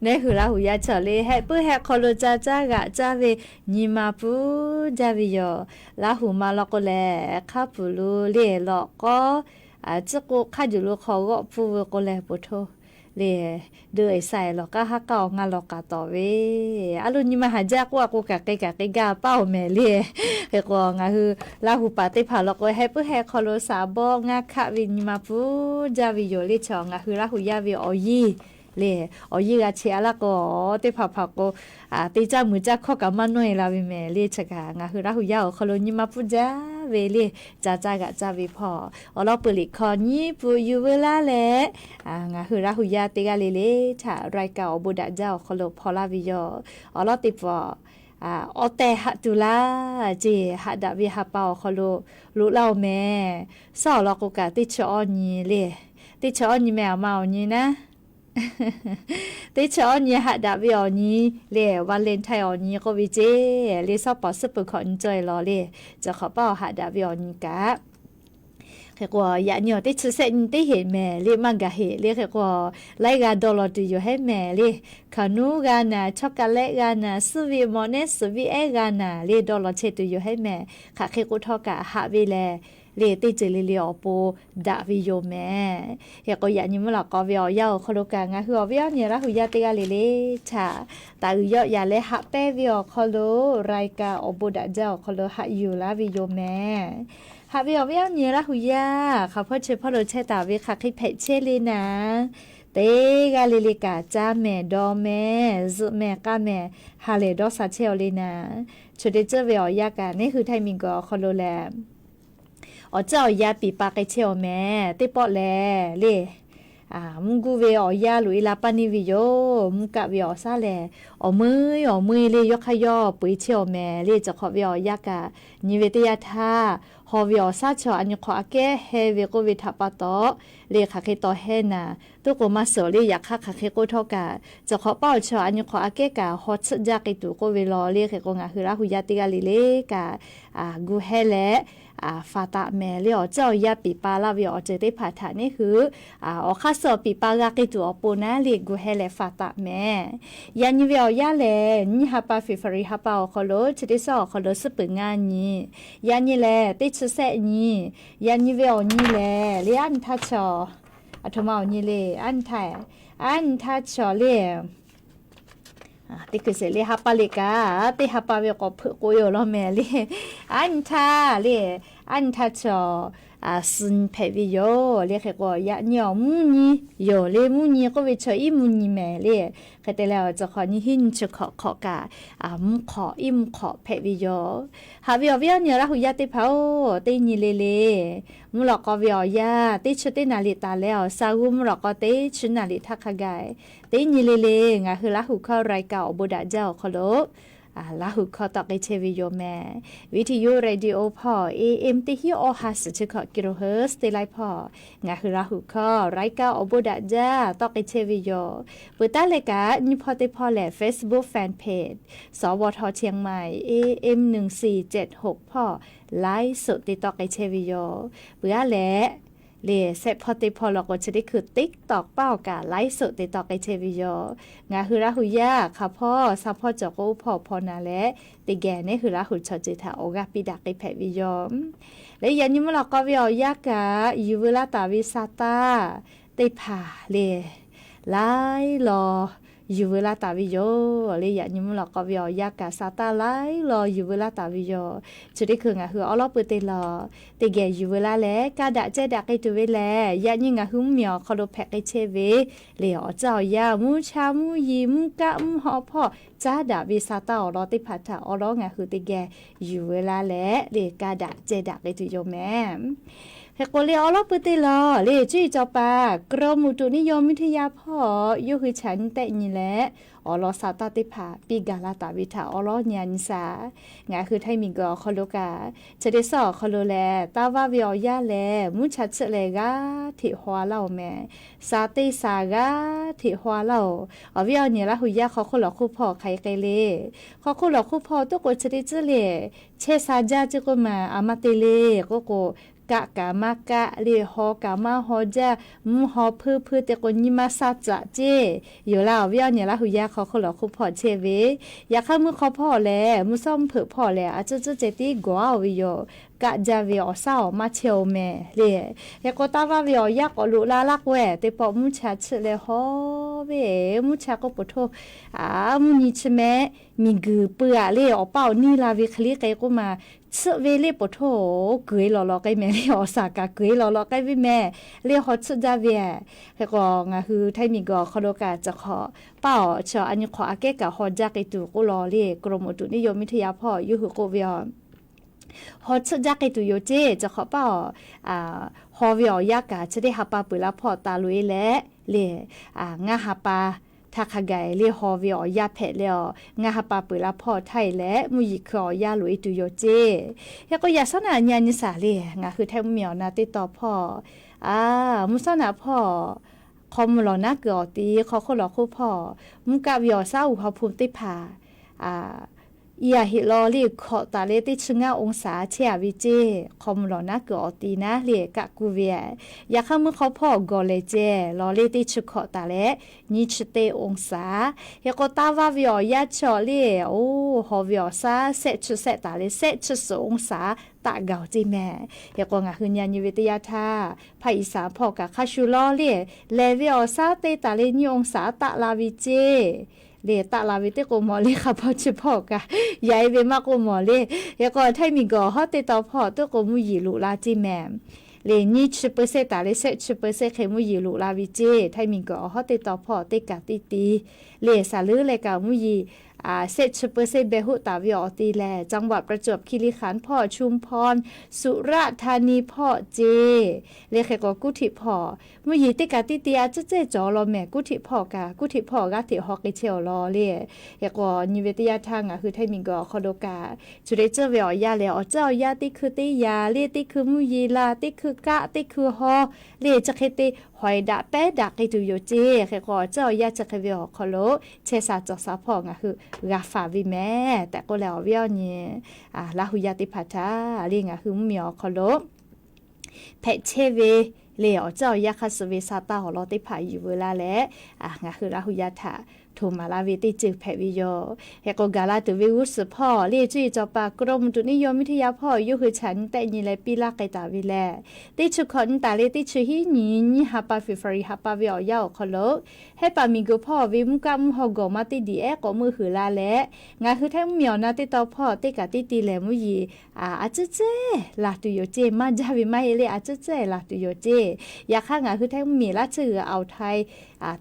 Nehˉ hui Laˇ huˍ yaˇ chaw le heh puiˉ heh hk'aw lo ca caˇ g'aꞈ caˇ ve nyi ma puˇ jaˇ ve yoˬ. Laˇ huˍ ma law k'o lehˬ, hk'a pfuhˍ lo le lawꞈ k'awˇ, ciˉ k'o hk'a juˬ lo hk'aw g'awˆ pfuhˇ ve k'o lehˬ, poˬ htoˇ le, deu-e sa-e lawˬ k'aˉ haˉ k'aˉ awˬ ngaˇ lawˬ k'aꞈ tawˍ ve, a lo nyi ma haˍ jaˇ k'oˆ a k'o, kaꞈ k'e kaꞈ k'e gaˇ paˇ-oˬ mehˍ le. Hk'e k'o, ngaˬ hui Laˇ huˍ paˍ teˇ hpaˍ law k'o, heh puiˉ heh hk'aw lo saˍ bawˆ ngaˇ hkaˆ ve nyi ma puˇ jaˇ ve yoˬ le. Chaw ngaˬ hui Laˇ huˍ yaˇ ve awˬ yiˇ le, awˬ yiˇ g'a che a laˇ k'o, teˇ hpaˍ hpaˍ k'o, teˇ caˇ mui caˇ hkawˇ kaꞈ maˇ nawˇ-e la ve mehˍ le. Chi kaꞈ ngaˬ hui Laˇ huˍ yaˇ awˬ hk'aw lo nyi ma puˇ jaˇ ve le. Ca caˇ g'aꞈ caˇ ve hpawˇ awˬ lawn peuˬ liꞈ hkawˇ nyiˇ peuꞈ yuˬ veu laˇ leh, ngaˬ hui Laˇ huˍ yaˇ teˇ g'aˇ le le htaꞈ รายการ awˬ bon daꞈ jaˇ awˬ hk'aw lo hpaw laˇ ve yoˬ. Awˬ lawn teˇ pawˆ, awˇ tehˇ haꞈ tuˬ laˇ ceˇ, haꞈ daꞈ ve ha pa awˬ hk'aw lo loꞈ laˇ-oˬ mehˍ. Suhˉ awˬ lawn k'o kaꞈ teˇ chi awˇ nyi le. Teˇ chi awˇ nyi meh, aˬ ma awˬ nyi naˉ. Teˇ chi awˇ nyi haꞈ daꞈ ve awˬ nyi le, Valentine awˬ nyi k'oˆ ve ceˇ le. Suhˉ paˍ suhˉ peuˬ hkawꞈ nyi caweh lawˬ le. Cawˬ hk'awꞈ paˇ awˬ haꞈ daꞈ ve awˬ nyi kaꞈ, hk'e k'o, yaꞈ nyi awˬ teˇ chi sehˆ nyi teˇ heꞈ mehˍ le, maˇ gaˬ heꞈ le. Hk'e k'o, laiˉ g'aˇ dawˇ law tuˬ yoˬ hehˉ mehˍ le. Hkaˍ nuˉ g'a naˍ, chaw ka lehˆ g'a naˍ, suhˉ ve mawꞈ nehˉ suhˍ viˉ ehˉ g'a naˍ le, dawˇ law chehˇ tuˬ yoˬ hehˉ mehˍ. Hk'aˬ hk'e k'o htawˇ kaꞈ haꞈ ve lehˬ le, teˇ ceuˬ le le awˬ pon daꞈ ve yoˬ mehˍ. Hk'e k'o, yaꞈ nyi mvuhˇ lawꞈ k'aw ve awˬ yanˇ awˬ hk'aw lo kaꞈ ngaˬ hui awˬ viˉ awˬ nyi Laˇ huˍ yaˇ teˇ g'aˇ le le htaꞈ taˍ uiˍ yawˆ yaꞈ leh haꞈ pehnˇ ve awˬ hk'aw lo, รายการ awˬ bon daꞈ jaˇ awˬ hk'aw lo haꞈ yuˬ laˇ ve yoˬ mehˍ. Haꞈ ve awˬ viˉ awˬ nyi Laˇ huˍ yaˇ hk'aˬ hpawˇ chi hpawˇ lo chehˇ taˍ ve hk'aˬ hk'e hpehꞈ chehˇ le naˍ, teˇ g'aˇ le le kaꞈ caˇ mehˍ dawˇ mehˍ zuhꞈ mehˍ k'aˇ mehˍ ha lehˬ dawˇ sha chehˇ-aw le naˍ. Chi teˇ ceuˬ ve awˬ yanˇ kaꞈ nehˉ hui Htaiˇ miˬ guiˬ awˬ hk'aw lo lehˬ, awˬ ceuˬ awˬ yanˇ piˍ pa k'ai chehˇ-aw mehˍ. Teˇ pawˆ lehˬ le, mvuhˇ guˇ ve awˬ yanˇ loꞈ-e la paˇ neˇ ve yoˬ. Mvuhˇ kaˆ ve awˬ shaˉ lehˬ, awˬ meuˇ awˬ meuˇ le yawˇ hk'aˇ yawˇ peu-eˬ chehˇ-aw mehˍ le. Cawˬ hk'awꞈ ve awˬ yanˇ kaꞈ nyi ve teˇ yanˇ htaˇ, haw ve awˬ shaˉ chaw a nyi hk'awꞈ aꞈ kehˉ heh ve k'oˆ ve htaꞈ pa taw, le hk'aˬ hk'e taw heh naˍ, toˇ k'o maˇ suhˍ le. Yaꞈ hk'aˇ hk'aˬ hk'e k'oˆ htawˇ kaꞈ, cawˬ hk'awꞈ paˇ awˬ chaw a nyi hk'awꞈ aꞈ kehˉ kaꞈ haw tsuhˆ jaˇ k'ai tuˬ k'oˆ ve law le. Hk'e k'o ngaˬ hui Laˇ hu yaˇ teˇ g'aˇ le le kaꞈ, gu heh leh faˍ taꞈ mehˍ le. Awˬ ceuˬ awˬ yanˇ piˍ pa laˇ ve awˬ ceuˬ teˇ hpaˍ htaꞈ neˉ hui, awˬ hk'aˇ suh awˬ piˍ pa g'a k'ai tuˬ awˬ pon naˉ le gu heh leh faˍ taꞈ mehˍ. Yaꞈ nyi ve awˬ yanˇ lehˬ, nyiˇ ha pa February ha pa awˬ hk'aw lo chi teˇ suhˉ awˬ hk'aw lo suhˉ peuˬ ngaˇ nyi, yaꞈ nyi lehˬ teˇ chi sehˆ nyi, yaꞈ nyi ve awˬ nyi lehˬ le aˉ nyi htaˇ chaw, aˬ htoꞈ ma awˬ nyi le, aˉ nyi htaˇ, aˉ nyi htaˇ chaw le. Teˇ hkui sheˍ le ha pa le kaꞈ, teˇ ha pa ve k'awꞈ hpeuꞈ k'oꞈ e awˬ lawn mehˍ le. Aˉ nyi htaˇ le, aˉ nyi htaˇ chaw suh nyi hpehꞈ ve yoˬ le. Hk'e k'o yaꞈ nyi awˬ mvuhˇ nyi yoˬ le. Mvuhˇ nyi k'oˆ ve chaw iˉ mvuhˇ nyi mehˍ le. Hk'e te leh awˬ ceuˬ hk'awꞈ nyi hiˉ nyi chi hk'awꞈ hk'awꞈ kaꞈ, mvuhˇ hk'awꞈ iˉ mvuhˇ hk'awꞈ hpehꞈ ve yoˬ. Haꞈ ve awˬ viˉ awˬ nyi Laˇ hu yaˇ teˇ hpaˍ oˬ, teˇ nyi le le mvuhˇ lawꞈ k'aw ve awˬ yanˇ teˇ chi teˇ naˍ riˍ taˍ leh awˬ sha g'uˇ mvuhˇ lawꞈ k'aw teˇ chi naˍ riˍ htaˇ hk'a gaˬ, teˇ nyi le le ngaˬ hui Laˇ hu hkawˇ รายการ awˬ bon daꞈ jaˇ awˬ hk'aw lo Laˇ hu hkawˇ tawˆ k'ai chehˇ ve yoˬ mehˍ. วิทยุ radio hpawˇ A M teˇ hiˉ awˇ ha suhˍ chi hkawꞈ kilohertz teˇ laiˉ hpawˇ ngaˬ hui Laˇ hu hkawˇ รายการ awˬ bon daꞈ jaˇ tawˆ k'ai chehˇ ve yoˬ. Peuˬ taˉ leh kaꞈ nyiˇ hpawˇ teˇ hpawˇ lehˬ Facebook fan page สวท เชียงใหม่ A M หนึ่งสี่เจ็ดหก hpawˇ ไลฟ์สด te tawˆ k'ai chehˇ ve yoˬ. Peuˬ aˉ leh le shehˆ hpawˇ teˇ hpawˇ law k'o chi teˇ hkui TikTok paˇ awˬ kaꞈ ไลฟ์สด te tawˆ k'ai chehˇ ve yoˬ. Ngaˬ hui Laˇ hu yaˇ hk'aˬ hpawˇ shaˍ hpawˇ cawˬ k'o hpawˇ hpawˇ na leh, teˇ geh neˉ hui Laˇ hu chaw ceuˬ htaꞈ awˬ g'aˇ piˇ daꞈ k'ai hpehꞈ ve yoˬ. Leh yaꞈ nyi mvuhˇ lawꞈ k'aw ve awˬ yanˇ kaꞈ yuˬ veu laˇ taˍ ve sa taˇ teˇ hpaˍ le laiˉ law yuˬ veu laˇ taˍ ve yoˬ le. Yaꞈ nyi mvuhˇ lawꞈ k'aw ve awˬ yanˇ kaꞈ sa taˇ laiˉ law yuˬ veu laˇ taˍ ve yoˬ. Chi teˇ hkui ngaˬ hui awˉ lawˉ pui te law teˇ geh yuˬ veu laˇ leh kaˇ daꞈ cehˇ daꞈ k'ai tuˬ ve lehˬ, yaꞈ nyi ngaˬ hui mvuhˇ miˬ awˬ hk'aw lo hpehꞈ k'ai chehˇ ve le awˬ caˇ awˬ yanˇ mvuhˇ cha mvuhˇ yiˍ mvuhˇ kaˆ mvuhˇ haw hpawˇ caˉ daꞈ ve sa taˇ awˬ lawn teˇ hpaˍ htaꞈ awˉ lawˉ ngaˬ hui teˇ geh yuˬ veu laˇ leh le kaˇ daꞈ cehˇ daꞈ k'ai tuˬ yoˬ mehˍ. Hk'e k'o le awˉ lawˉ pui teˇ law le cuˇ yiˍ cawˬ paˍ กรมอุตุนิยมวิทยา hpawˇ yawˇ hui chaꞈ nyi tehˆ nyi leh awˬ lawn sa taˇ teˇ hpaˍ piˇ gaˬ la taˍ ve htaꞈ awˉ lawˉ nyi a nyi shaˍ. Ngaˬ hui Htaiˇ miˬguiˬ awˬ hk'aw lo kaꞈ chi teˇ suhˉ awˬ hk'aw lo lehˬ taˇ vaˇ ve awˬ yanˇ lehˬ mvuhˇ cha tsuhˆ leh g'aˇ hteꞈ haw a laˇ oˬ mehˍ. Sa teˇ sa g'aˇ hteꞈ haw a laˇ oˬ. Awˬ viˉ awˬ nyi Laˇ hu yaˇ hk'aw hk'oˆ lawˬ hk'oˆ hpawˇ hk'aˬ hk'e k'ai le. Hk'aw hk'oˆ lawˬ hk'oˆ hpawˇ toˇ k'o chi teˇ tcuhˉ le chehˇ sha jaˇ ceˇ k'oˆ maˬ a maˇ te le k'oˆ k'o, kaˆ kaꞈ maˇ kaˆ le, haw kaꞈ maˇ haw jaˇ, mvuhˇ haw hpuiˇ hpuiˇ te k'o nyi ma sha caꞈ ceˇ yoˬ laˇ. Awˬ viˉ awˬ nyi Laˇ hu yaˇ hk'aw hk'oˆ lawˬ hk'oˆ hpawˇ chehˇ ve, yaꞈ hk'aˇ mvuhˇ hk'aw hpawˇ lehˬ mvuhˇ suhˉ mvuhˇ hpeuꞈ hpawˇ lehˬ a tcuhˉ tcuhˉ ceh tiˉ gawˬ aˉ oˬ ve yoˬ. Kaˆ jaˇ ve awˬ shaˉ awˬ maˇ chehˇ oˬ mehˍ le. Hk'e k'o taˇ vaˇ ve awˬ yanˇ k'awꞈ loꞈ la laˇ k'o-e teˇ pawˆ mvuhˇ cha tsuhˆ leh haw ve, mvuhˇ cha k'oˆ peuˬ htoˇ, a mvuhˇ nyi chi mehˍ miˬguiˬ pui aꞈ le awˬ paˇ awˬ neˇ la ve hk'e le k'ai k'oˆ maˬ, tsuhˆ ve le peuˬ htoˇ kuˬ e lawˬ lawꞈ k'ai mehˍ le, awˬ shaˍ kaꞈ kuˬ e lawˬ lawꞈ k'ai ve mehˍ le, haw tsuhˆ jaˇ ve. Hk'e k'o ngaˬ hui Htaiˇ miˬguiˬ awˬ hk'aw lo kaꞈ cawˬ hk'awꞈ paˇ awˬ chaw a nyi hk'awꞈ aꞈ kehˉ kaꞈ haw jaˇ k'ai tuˬ k'oˆ law le กรมอุตุนิยมวิทยา hpawˇ yawˇ hui k'oˆ ve yoˬ. Haw tsuhˆ jaˇ k'ai tuˬ yoˬ ceˇ. Cawˬ hk'awꞈ paˇ awˬ haw ve awˬ yanˇ kaꞈ chi teˇ ha pa peuˬ la hpawˇ taˍ loꞈ e leh le, ngaˇ ha pa htaˇ hk'a gaˬ le haw ve awˬ yanˇ hpehꞈ leh awˬ ngaˇ ha pa peuˬ la hpawˇ htaˇ e leh mvuhˇ yeˬ hkui awˬ yanˇ loꞈ e tuˬ yoˬ ceˇ. Hk'e k'o yaꞈ shawˉ naꞈ nyi a nyi shaˍ le ngaˬ hui Htaiˇ mvuhˇ miˬ awˬ na teˇ taw hpawˇ, mvuhˇ shawˉ naꞈ hpawˇ hk'aw mvuh lawˬ naˉ kuiˬ awˬ ti hk'aw hk'oˆ lawˬ hk'oˆ hpawˇ mvuhˇ kaˆ ve awˬ shaˉ uˬ haw hpu teˇ hpaˍ iˉ a heꞈ law le hkawꞈ taˍ leh teˇ chi ngaˇ องศา chehˇ a ve ceˇ. Hk'aw mvuh lawˬ naˉ kuiˬ awˬ ti naˉ le kaˆ kuˇ ve, yaꞈ hk'aˇ mvuhˇ hk'aw hpawˇ gawˬ lehˬ ceh law le teˇ chi hkawꞈ taˍ leh nyiˇ chi teˇ องศา. Hk'e k'o taˇ vaˇ ve awˬ yanˇ chaw le, oˇ haw ve awˬ shaˉ shehˆ chi shehˆ taˍ leh shehˆ chi suhˍ องศา taˆ gaˬ oˬ ceˇ mehˍ. Hk'e k'o ngaˬ hui nyi a nyi ve teˇ yanˇ htaˇ ภาคอีสาน hpawˇ kaꞈ hk'a shuˍ law le lehˬ ve awˬ shaˉ te taˍ leh nyiˇ องศา taˆ la ve ceˇ. Le taˆ la ve teˇ k'o mawˬ le hk'a hpawˇ chi hpawˇ kaꞈ yaꞈ e ve maˇ k'oˆ mawˬ le. Hk'e k'o Htaiˇ miˬguiˬ awˬ hawˉ teˇ taw hpawˇ toˇ k'o mvuhˇ yeˬ loꞈ la ceˇ mehˍ. Le nyiˇ chi เปอร์เซ็นต์ taˍ leh shehˆ chi เปอร์เซ็นต์ hk'e mvuhˇ yeˬ loꞈ la ve ceˇ. Htaiˇ miˬguiˬ awˬ hawˉ teˇ taw hpawˇ teˇ kaꞈ teˇ ti le shaˍ leuˉ leh kaꞈ mvuhˇ yeˬ shehˆ chi เปอร์เซ็นต์ beh hoˆ taˍ ve awˬ te lehˬ, จังหวัดประจวบคีรีขันธ์ hpawˇ, Chumpon, Surat Thani hpawˇ ceˇ. Le hk'e k'o, kuˇ htiˆ hpawˇ mvuhˇ yeˬ teˇ kaꞈ tiˇ te a ciˉ cehˇ cawˬ law mehˬ. Kuˇ htiˆ hpawˇ kaꞈ, kuˇ htiˆ hpawˇ g'aˇ hteꞈ haw k'ai chehˇ awˬ lawn le. Hk'e k'o, nyi ve teˇ yanˇ htaˇ ngaˬ hui Htaiˇ miˬguiˬ awˬ hk'aw lo kaꞈ, chi hk'e ceuˬ ve awˬ yanˇ lehˬ, awˬ ceuˬ awˬ yanˇ teˇ hkui teˇ yanˇ le, teˇ hkui mvuhˇ yeˬ la, teˇ hkui kaˆ, teˇ hkui haw le, chi hk'e te hawˍ daꞈ pehˉ daꞈ k'ai tuˬ yoˬ ceˇ. Hk'e k'o, awˬ ceuˬ awˬ yanˇ chi hk'e ve awˬ hk'aw lo chehˇ sha cawˬ sha hpawˇ ngaˬ hui g'a faˍ ve mehˬ tehꞈ k'oˆ leh, awˬ viˉ awˬ nyi Laˇ hu yaˇ teˇ hpaˍ htaꞈ le ngaˬ hui mvuhˇ miˬ awˬ hk'aw lo hpehꞈ chehˇ ve le, awˬ ceuˬ awˬ yanˇ hk'a suh ve sa taˇ awˬ lawn teˇ hpaˍ yuˬ veu laˇ leh, ngaˬ hui Laˇ hu yaˇ htaꞈ htoꞈ maˍ laˇ ve teˇ ceuˬ hpehꞈ ve yoˬ. Hk'e k'o, gaˬ la tuˬ ve g'uˇ suhˍ hpawˇ le, cuˇ yiˍ cawˬ paˍ กรมอุตุนิยมวิทยา hpawˇ yawˇ hui chaꞈ nyi tehˆ nyi leh piˇ laˇ k'ai taˍ ve lehˬ, teˇ chi hkawꞈ nyi taˍ le, teˇ chi hiˉ nyi nyiˇ ha pa February ha pa ve awˬ yanˇ awˬ hk'aw lo, Hehˉ paˍ miˬguiˬ hpawˇ ve mvuhˇ kaˆ mvuhˇ haw gawˬ maˇ teˇ diˬ ehˉ k'awꞈ meuˇ huiˍ la leh, ngaˬ hui Htaiˇ mvuhˇ miˬ awˬ na teˇ tawn hpawˇ teˇ kaꞈ tiˇ ti lehˬ, mvuhˇ yeˬ a ciˉ cehˇ laˬ tuˬ yoˬ ceˇ. Maˇ jaˇ ve maˇ heˆ le, a ciˉ cehˇ laˬ tuˬ yoˬ ceˇ. Yaꞈ hk'aˇ, ngaˬ hui Htaiˇ mvuhˇ miˬ laˇ tsuhˇ g'uiˬ awˬ htaiˇ